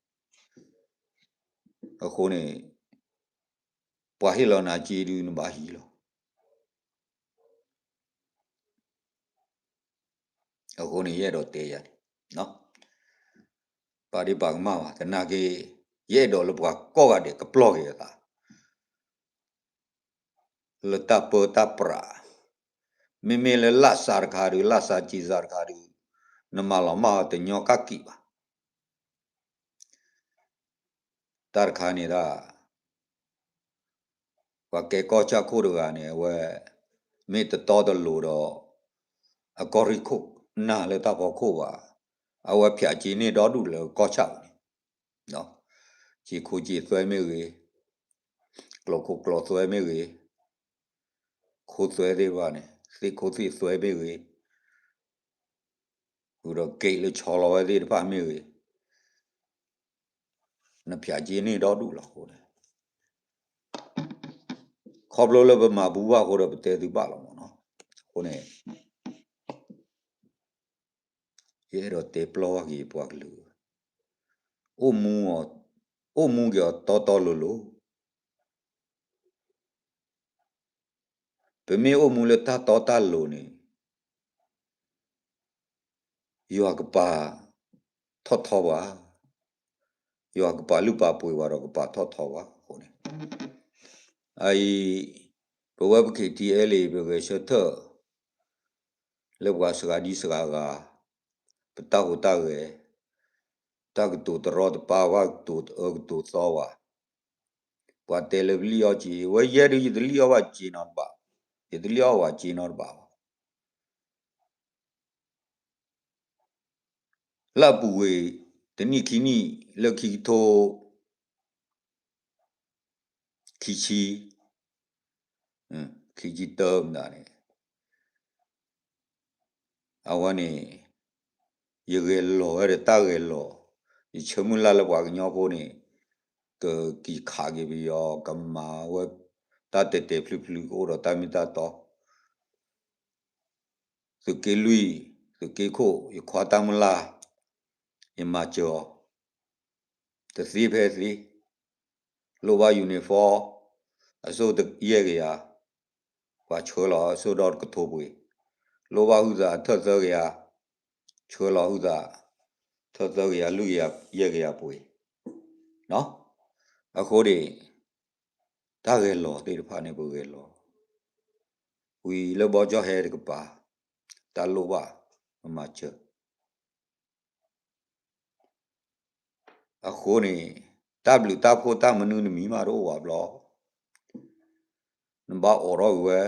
အဃိန့ၣ် ပှၤဟ့ၣ်လီၤနၤစ့ဒုးနဘၣ်ဟံးလီၤ. အဃိန့ၣ် ယအဲၣ်ဒိးတဲယၤန့ၣ်, ပာ်ဒ့ၣ်ပာ်ကမၣ်ဘၣ်သနာ်က့, ယအဲၣ်ဒိးလၢပှၤကိးဂၤဒဲးကပျီၢ်က့ၤအသး လၢတၢ်ပၢတၢ်ပြး, မ့မ့ၢ်လၢလၢ်စၢ်တခါဒီး လၢ်စၢ်ကံစၢ်တခါဒီး, နမၤလီၤမၢ်အီၤတညီကၣ်ကံးဘၣ်. တၢ်တခါန့ၣ်ဒၣ် ပှၤကဲကီၢ်ဆၣ်ခိၣ်တဂၤန့ၣ် အဝဲ မ့ၢ်တတီတလိၤဒီး အကီၢ်ရ့ၣ်ခိၣ်နၢ်လၢတၢ်ဖီခိၣ်ဘၣ်, အဝဲဖၠးက့ၤန့ၢ်ဒီဒူၣ်လၢကီၢ်ဆၣ်ပူၤန့ၣ်, စ့ခိၣ်စ့သွဲမ့ၢ်ဂ့ၤ, ကျိခိၣ်ကျိသွဲမ့ၢ်ဂ့ၤ, ခိသွဲသ့ၣ်တဖၣ်န့ၣ် သ့ၣ်ခိၣ်သ့ၣ်သွဲမ့ၢ်ဂ့ၤ, ဃုာ်ဒီးက့ၤလၢဆီလီၤဝဲသ့ၣ်တဖၣ်မ့ၢ်ဂ့ၤ, နဖၠးက့ၤန့ၢ်ဒီဒူၣ်လီၤအဃိန့ၣ်, ခီဖျိလၢပမၤဘူဘၣ်အဃိဒီးပတဲသုဘၣ်လီၤမ့ၢ်နီၤ, အဃိန့ၣ် ယအဲၣ်ဒိးတဲပျီၢ်ဘၣ်က့ၤပှၤကလုာ်, အိၣ်မူ, အိၣ်မူက့ၤအီၤတီတီလိၤလိၤ, ပမ့ၢ်အိၣ်မူလၢတၢ်တီတၢ်လိၤန့ၣ် ယွၤကပာ်ထီၣ်ထီပှၤ, ယွၤကပာ်လုၢ်ပာ်ပှ့ၤပှၤဒီးကပာ်ထီၣ်ထီပှၤအဃိန့ၣ်, အအံၤ ပဝဲပ KTLA ပဂဲၤဆၢထၢၣ် လၢပှၤစှၤဒံစှၤဂၤ, ပတၢ်ဟူးတၢ်ဂဲၤ, တၢ်ကတိၤတရီတပါ ပှၤကတိၤတအၢကတိၤသီဝဲ, ပှၤတဲလၢပလံၣ်အီၣ်စ့, ဝဲယဲဒုးယတလံၣ်အီၣ်ဘၣ်စ့နီတဘၣ်, ယတလံၣ်အီၣ်ဝဲစ့နီတဘၣ်ဘၣ်. လၢအပူၤကွံာ် တနံၣ်ခံနံၣ် လၢခံကထိ ခံဆံ, ခံဆံတၢမနုၤန့ၣ်, အဝဲန့ၣ် ယဂဲၤလီၤဝဲဒီးတၢ်ဂဲၤလီၤ, ယဆၢမုၢ်လၢ်လၢပှၤကညီဖိန့ၣ် ကက့ၤခးက့ၤပယီၤ ကမၤဝဲတၢ်တဲာ်တဲာ်ဖျုးဖျုး ကအိၣ်ဒီးတၢ်မ့ၢ်တၢ်တီ သုးက့လွံၢ်, သုးက့ခိၣ်, ယခွါတၢ်မုၢ်လၢ်, ယမၤစၢၤအီၤ, တသ့ဖဲသ့, လိၣ်ဘၣ် uniform, အစိၣ်တယဲၢ်ကယၤ, ပှၤဆှၢလီၤအစိၣ်ဒီတကထိပှ့ၤ, လိၣ်ဘၣ်ဟုသးထၢၣ်သၢကယၤ, ဆှၢလီၤဟုသး, ထၢၣ်သၢကယၤ လွံၢ်ကယၤ ယဲၢ်ကယၤပှ့ၤ, အဃိန့ၣ် တၢ်ဂဲၤလီၤသ့ၣ်တဖၣ်န့ၣ် ပဂဲၤလီၤ, ဝံၤလၢဘီကၠီၣ်ဟဲတကပၤ, တၢ်လိၣ်ဘၣ်, မၤစၢၤ, အဃိန့ၣ် တၢ်ဘျုးတၢ်ဖှိၣ်တၢ်မနုၤတမံၤမးတအိၣ်ဝဲဘျီ, နဘၣ်အိးထီၣ်ဝဲ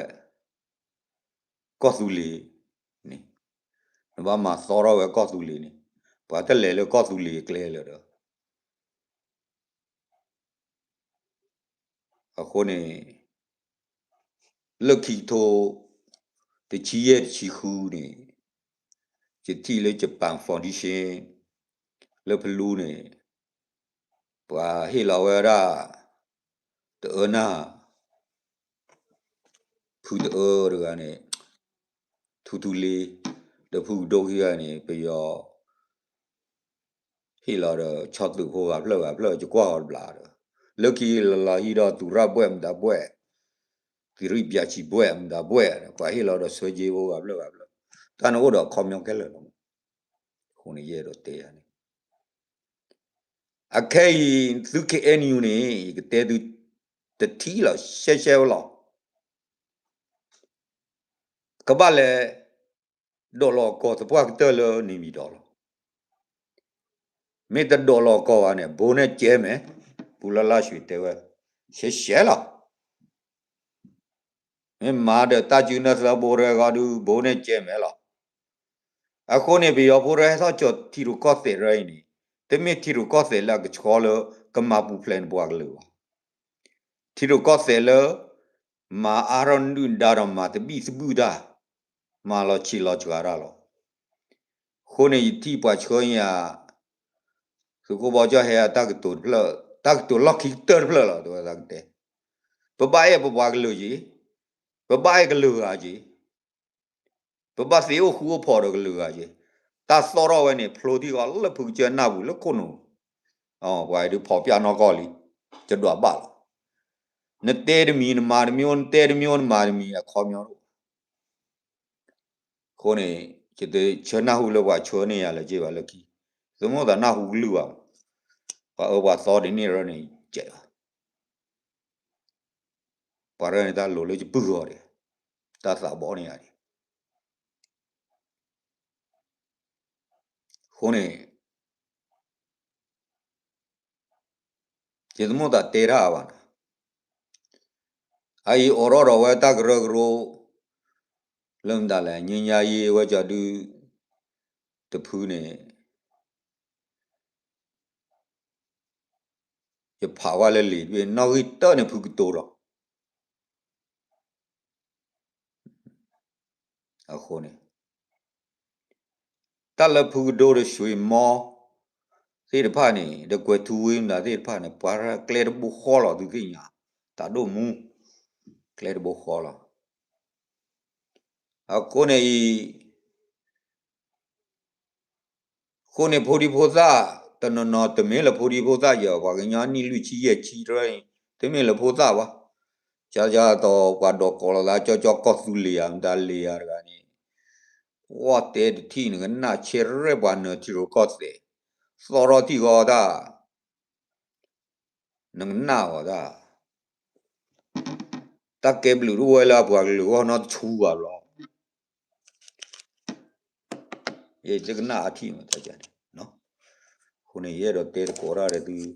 ကီၢ်သူလ့ၤန့ၣ်, နဘၣ်မၤသီထီၣ်ဝဲကီၢ်သူလ့ၤန့ၣ်, ပှၤတလဲၤလၢကီၢ်သူလ့ၤကျဲလၢၤဒီး အဃိန့ၣ် လၢခံကထိ တဆံယဲၢ်တဆံဃုန့ၣ် ယထံၣ်လၢ Japan Foundation လၢဖလူန့ၣ် ပှၤဟ့ၣ်လီၤဝဲဒၣ် တအၢနၢ် ဖုတအၢတဂၤန့ၣ် ထူထူလ့, ဒီးဖုကဒိၣ်ခံဂၤန့ၣ် ပယီၤ ဟ့ၣ်လီၤဒီးဆီၣ်သုးဖိဂၤဖျၢၣ်ဂၤဖျၢၣ် ယကွၢ်အီၤတဘျီဒီး လၢခံလီၤလီၤဟံၣ်ဒီးသူရၣ်ဘွဲ့မတၤဘွဲ့, သံရံၣ်ပၠးဆံးဘွဲ့မတၤဘွဲ့ ပှၤဟ့ၣ်လီၤဒီးဆၢက့ဖိဂၤဖျၢၣ်ဂၤဖျၢၣ်, တၢ်န့ၣ်အိၣ်ဒီးအခီပညီခဲလၢာ်လီၤ. အဃိန့ၣ်ယအဲၣ်ဒိးတဲယၤန့ၣ် အခဲအံၤ သု K N U န့ၣ် ယကတဲသု တထံၣ်လီၤ ရှဲရှဲဝဲလီၤ. ကဘၣ်လဲၤ ဒိးလီၤကီၢ်သပှၢ်ကတၢၢ်လၢန့ၣ်မံၤဒီးလီၤ. မ့ၢ်တဒိးလီၤကီၢ်ဘၣ်န့ၣ် ဘိန့ၣ်ကဲမဲာ်, ပူၤလၢလၢ်ဆှံတဲဝဲ ရှဲရှဲလီၤ. မ့ၢ်မၤဒီးတၢ်စုနၢသၢဘိရဲဂီၤဒုး ဘိန့ၣ်ကဲမဲာ်လီၤ. အဃိန့ၣ် ပယီၤဖိရဲဟဲထီၣ်ကၠီၤထံရူၢ်ကီၢ်သဲးရဲအံၤန့ၣ် တမ့ၢ်ထံရူၢ်ကီၢ်သဲးလၢအကဆှီလၢကမၤပူၤဖျဲးန့ၢ်ပှၤကလုာ်ဘၣ်. ထံရူၢ်ကီၢ်သဲးလၢ မၤအါထီၣ်နုၢ်ဒါဒီးမၤသဘံၣ်သဘုၣ်တၢ်, မၤလီၤဆံးလီၤစှၤတၢ်လီၤ. အဃိန့ၣ် ယထံၣ်ပှၤဆှၢယၤ သုးခိၣ်ဘီကၠီၣ်ဟဲအတၢ်ကတိၤတဖျၢၣ်, တၢ်ကတိၤလီၢ်ခံကတၢၢ်တဖျၢၣ်လီၤ တဲဝဲသးကတဲ, ပဘၣ်အဲၣ်ပပှၤကလုာ်က့ၤ, ပဘၣ်အဲၣ်ကလုာ်ဂၤက့ၤ, ပဘၣ်သ့အိၣ်ဃူအိၣ်ဖိးဒီးကလုာ်ဂၤက့ၤ, တၢ်သီၣ်ထီၣ်ဝဲန့ၣ် ဖျိထံၣ်ဃီလၢဖုကစၢၢ်နၢ်ပူၤလၢခိၣ်နူာ်, ပှၤဒုးဖီၣ်ပျၢ်နီၢ်ကီၢ်လံ, တဒွးဘၣ်လီၤ. နတဲတမံၤနမၤတမံၤအိၣ်, နတဲတမံၤအိၣ်နမၤတမံၤအခီပညီတအိၣ်ဘၣ်. အဃိန့ၣ် ယတဆၢနၢ်ဟူလၢပှၤဆှၢန့ၢ်ယၤလၢၤက့ၤဘၣ်လၢခံ, သုမိၣ်သးနၢ်ဟူကလုၢ်ဘၣ်, ပှၤအၢပှၤသီဒ်န့ၣ်ရၢန့ၣ် ကဲးဘၣ်, ပှၤရၢန့ၣ်တၢ်လိၤလၢယပုၢ်ဂီၤဒံး, တၢ်သးဘီန့ၢ်ယၤဒံး. အဃိန့ၣ် ယတမိၣ်သးတဲတၢ်ဘၣ်နီၤ, အအံၤအိးထီၣ်ဒီးဝဲတၢ်ကရၢကရိ လၢမတၤလဲၣ် ငြိမ်းချမ်းရေး ဝဲကၠီဒု တဖုန့ၣ် ယဖးဝဲလၢလံာ်တဘ့ၣ် နီၣ်ဂံၢ်တၢန့ၣ်ဖုကတိၤလီၤ. အဃိန့ၣ် တၢ်လၢဖုကဒိဒီး ရွှေမော သ့ၣ်တဖၣ်န့ၣ် ဒီးကွဲၤထူဝ့မတၤသ့ၣ်တဖၣ်န့ၣ် ပှၤကျဲတဘိဃီလီၤ သုသ့ၣ်ညါ, တၢ်ဒိၣ်မူ ကျဲတဘိဃီလီၤ. အဃိန့ၣ်အံၤ အဃိန့ၣ်ဖိဒံဖိသၣ် တနီၤနီၤ တမ့ၢ်လၢဖိဒံဖိသၣ်ယၤ ပှၤကညီနံၣ်လွံၢ်ဆံယဲၢ်ဆံတရၢအံၤ တမ့ၢ်လၢဖိသၣ်ဘၣ်. ကၠီကၠီတီၤပှၤဒိးကိးလိာ်သး ကၠီကၠီကီၢ်သူလ့ၤဧါ မတၤလ့ၤဧါတဂၤန့ၣ် ဝီၢ်တဲတထံၣ် နကနၣ်ဆဲးရဲၣ်ပှၤနၢၤထံရူၢ်ကီၢ်သဲး သီၣ်ထီၣ်ထံၣ်ဃီတၢ် နကနၣ်အီၤတၢ် တၢ်ကဲဘျုးတအိၣ်ဝဲလၢအပှၤကလုာ်အဂီၢ်နီတဆူဘၣ်လီၤ. ယတကနၣ်အထံၣ်မးတၢ်န့ၣ်, အဃိန့ၣ် ယအဲၣ်ဒိးတဲသကိးတၢ်ဒီးသု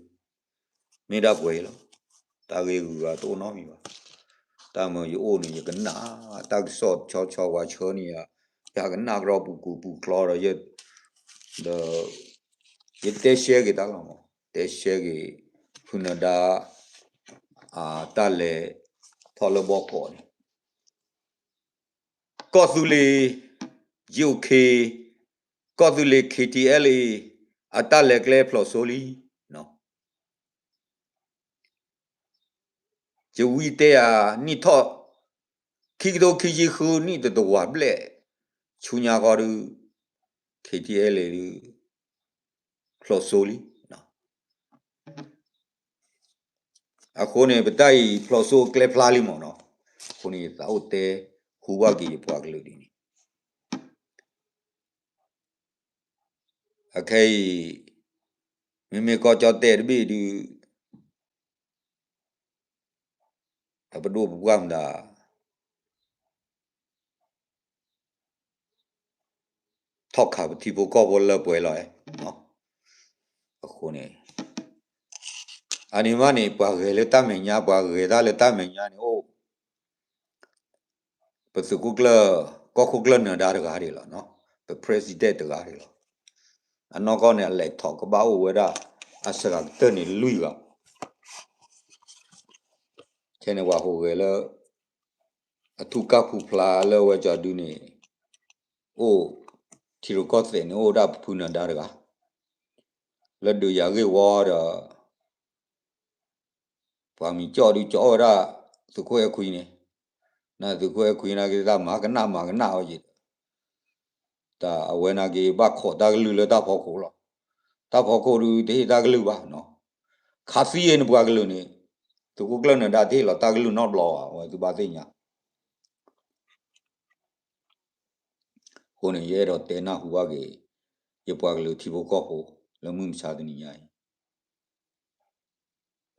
မ့ၢ်ဒၣ်ပှဲၤအံၤလီၤ. တၢ်ဂ့ၢ်ဂုၤဂၤတအိၣ်နီတမံၤဘၣ်. တၢ်မၤယအိၣ်န့ၣ် ယကနၣ် တၢ်ကစီၣ်ဆီဆီပှၤဆှၢန့ၢ်ယၤ ယကနၣ်ကရီပူၤကူပူၤချီဒီး ဒီး ယတဲရှဲက့ၤတၢ်လီၤမး, တဲရှဲက့ၤ ဖုနၢၤဒါ တၢ်လဲၤထီၣ်လၢဘီကီးန့ၣ် ကီၢ်သူလ့ၤ ယိၤခ့ ကီၢ်သူလ့ၤ ခ့ထံအဲလ်အ့ အတၢ်လဲၤကျဲဖျိးစိလံ. ယဝံတဲယၤ နံၣ်ထီၣ် ခံကထိခံဆံဃုနံၣ်တတဝာ်ဘျဲၣ် ဆူညါဃီဒုး ခ့ထံအဲလ်အ့ဒုး ဖျိးစိလံ. အဃိန့ၣ် ပတၢ်အံၤဖျိးစိကျဲဖျါလံမးနီၤ. အဃိန့ၣ် ယသးအိၣ်တဲဟူဘၣ်က့ၤယပှၤကလုာ်ဒ်န့ၣ် အခဲအံၤ မ့မ့ၢ်ကီၢ်ကၠီၣ်တဲၣ်တဘ့ၣ်ဒုး အပဒိၣ်ပပှၢ်မတၤ ထီၣ်ခးပထံဖိကီၢ်ဖိလၢပှဲၤလီၤ. အဃိန့ၣ် အန့ၣ်မးန့ၣ် ပှၤဂဲၤလၢတၢ်မဲာ်ညါ ပှၤဂဲၤတၢ်လၢတၢ်မဲာ်ညါန့ၣ်အိၣ် ပသုးခိၣ်ကျၢၢ် ကီၢ်ခိၣ်ကျၢၢ်နၢၤဒါတဂၤဒၣ်လီၤ. ပ president တဂၤဒၣ်လီၤ. အနီၢ်ကီၢ်န့ၣ် အလဲၤထီၣ်ကဘၣ်အိၣ်ဝဲဒၣ် အစှၤကတၢၢ်န့ၣ်လွံၢ်ဂၤ ခဲန့ၣ်ပှၤဟူးဂဲၤလၢ အထူၣ်ကၢ်ဖူဖျါလၢဝဲကၠီဒုန့ၣ် အိၣ် ထံရူၢ်ကီၢ်သဲးန့ၣ် အိၣ်ဝဲဒၣ်ဖုနၢၤဒါတဂၤ လၢဒုးယၤဂ့ၢ်ဝီဒီး ပှၤမံၤကၠီၣ်ဒုးကၠီၣ်ဝဲဒၣ် သုးခိၣ်အဲၣ်ခွံန့ၣ် နသုးခိၣ်အဲၣ်ခွံနာ်က့ၤတၢ်မၤကနၣ်မၤကနၣ်ဝဲယံၤ တၢ်အဝဲနာ်က့ၤဘၣ်ခိးတၢ်ကလုၢ်လၢတၢ်ဖီခိၣ်လီၤ. တၢ်ဖီခိၣ်ဒုးတဟ့ၣ်တၢ်ကလုၢ်ဘၣ်နီၤ. ခးသံအံၤန့ၣ်ပှၤကလုာ်န့ၣ် သုးခိၣ်ကျၢၢ်နၢၤဒါတဟ့ၣ်လီၤတၢ်ကလုၢ်နီတဘျီဘၣ် အဝဲသုဘၣ်သ့ၣ်ညါ အဃိန့ၣ် ယအဲၣ်ဒိးတဲနၢ်ဟူဘၣ်က့ၤ ယပှၤကလုာ်ထံဖိကီၢ်ဖိ လၢမုၢ်မဆါတနံၤညါအံၤ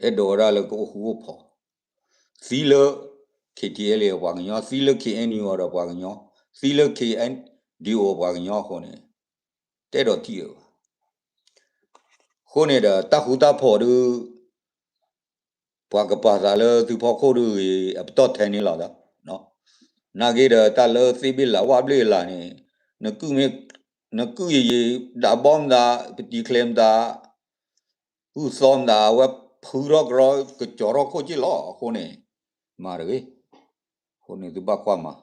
အဲၣ်ဒိးဝဲဒၣ်လၢကအိၣ်ဃူအိၣ်ဖိး သံလၢ ခ့ထံအဲလ်အ့ ပှၤကညီ သံလၢ ခ့အ့ၣ်ယူၣ်အီၤဒီးပှၤကညီ သံလၢ ခ့အ့ၣ်ယူၣ်အီၤပှၤကညီအဃိန့ၣ် တအဲၣ်ဒိးထံၣ်အၢဘၣ်. အဃိန့ၣ်ဒီး တၢ်ဃူတၢ်ဖိးဒုး ပှၤကပာ်သးလၢသုဖီခိၣ်ဒုးဂ့ၤ အပတီၢ်ထဲန့ၣ်လီၤဒီး နာ်က့ဒီးတၢ်လၢသ့ၣ်ဘ့ၣ်လးဝၣ်ဘျ့ၣ်လးန့ၣ် နကုၢ်မ့ၢ် နကုၢ်ယံာ်ယံာ် ဒးဘီမတၤ ပတံၤချဲမတၤ ဟုၣ်သီမတၤ အဝဲဖုထီၣ်ကရီကကၠီၤထီၣ်ခိၣ်က့ၢ်လီၤ. အဃိန့ၣ် မၤတဂ့ၤ အဃိန့ၣ်သုဘၣ်ကွၢ်မၤ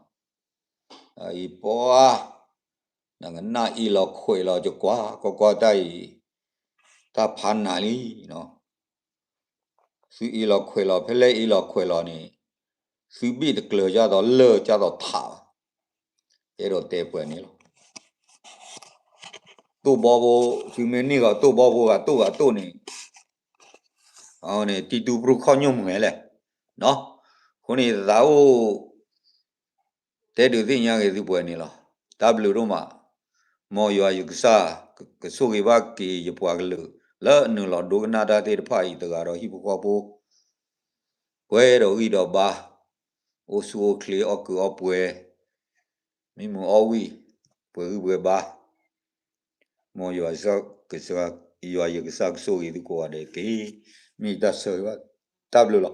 အအံၤပှၤ နကနၣ်အ့ၣ်လီၤခွဲးလီၤ ယကွၢ် ကွၢ်ကွၢ်တၢ်အံၤ တၢ်ဖးနးလံ. သုအ့ၣ်လီၤခွဲးလီၤ ဖဲလဲၣ်အ့ၣ်လီၤခွဲးလီၤန့ၣ် သုဘ့ၣ်တကျၢၤကၢ်သိးလၢာ်ကၢ်သိးထးဘၣ်. အဲၣ်ဒိးတဲပှဲၤန့ၣ်လီၤ. တိၢ်ဘီဖိ, သုမ့ၢ်န့ၢ်ဂီၤတိၢ်ဘီဖိဂၤတိၢ်ဂၤတိၢ်န့ၣ်, န့ၣ် တံတူပြူၢ်ခီၣ်ညိၣ်မုၢ်လဲၣ်. အဃိန့ၣ် သးအိၣ် တဲဒုးသ့ၣ်ညါက့ၤသုပှဲၤန့ၣ်လီၤ. တၢ်ဘျုးဒိၣ်မး, မ်ယွၤယကစၢ် ကဆိၣ်ဂ့ၤဘၣ်က့ၤယပှၤကလုာ် လၢနုာ်လီၤဒိကနၣ်တၢ်သ့ၣ်တဖၣ်အံၤ တဂၤဒီးဟံၣ်ဖိဃီဖိ ပှဲၤဒီးဂံၢ်ဒီးဘါ, အိၣ်ဆူၣ်အိၣ်ချ့အီၣ်ကုးအီပှဲၤ, မံမုာ်အီၣ်ဝံၣ်, ပှဲၤဂံၢ်ပှဲၤဘါ, မ်ယွၤ ယွၤယကစၢ်ကဆိၣ်ဂ့ၤသုကိးဂၤဒဲးတက့ၢ်. မ့ၢ်ယတၢ်ဆၢဂ့ၤဘၣ်, တၢ်ဘျုးလီၤ.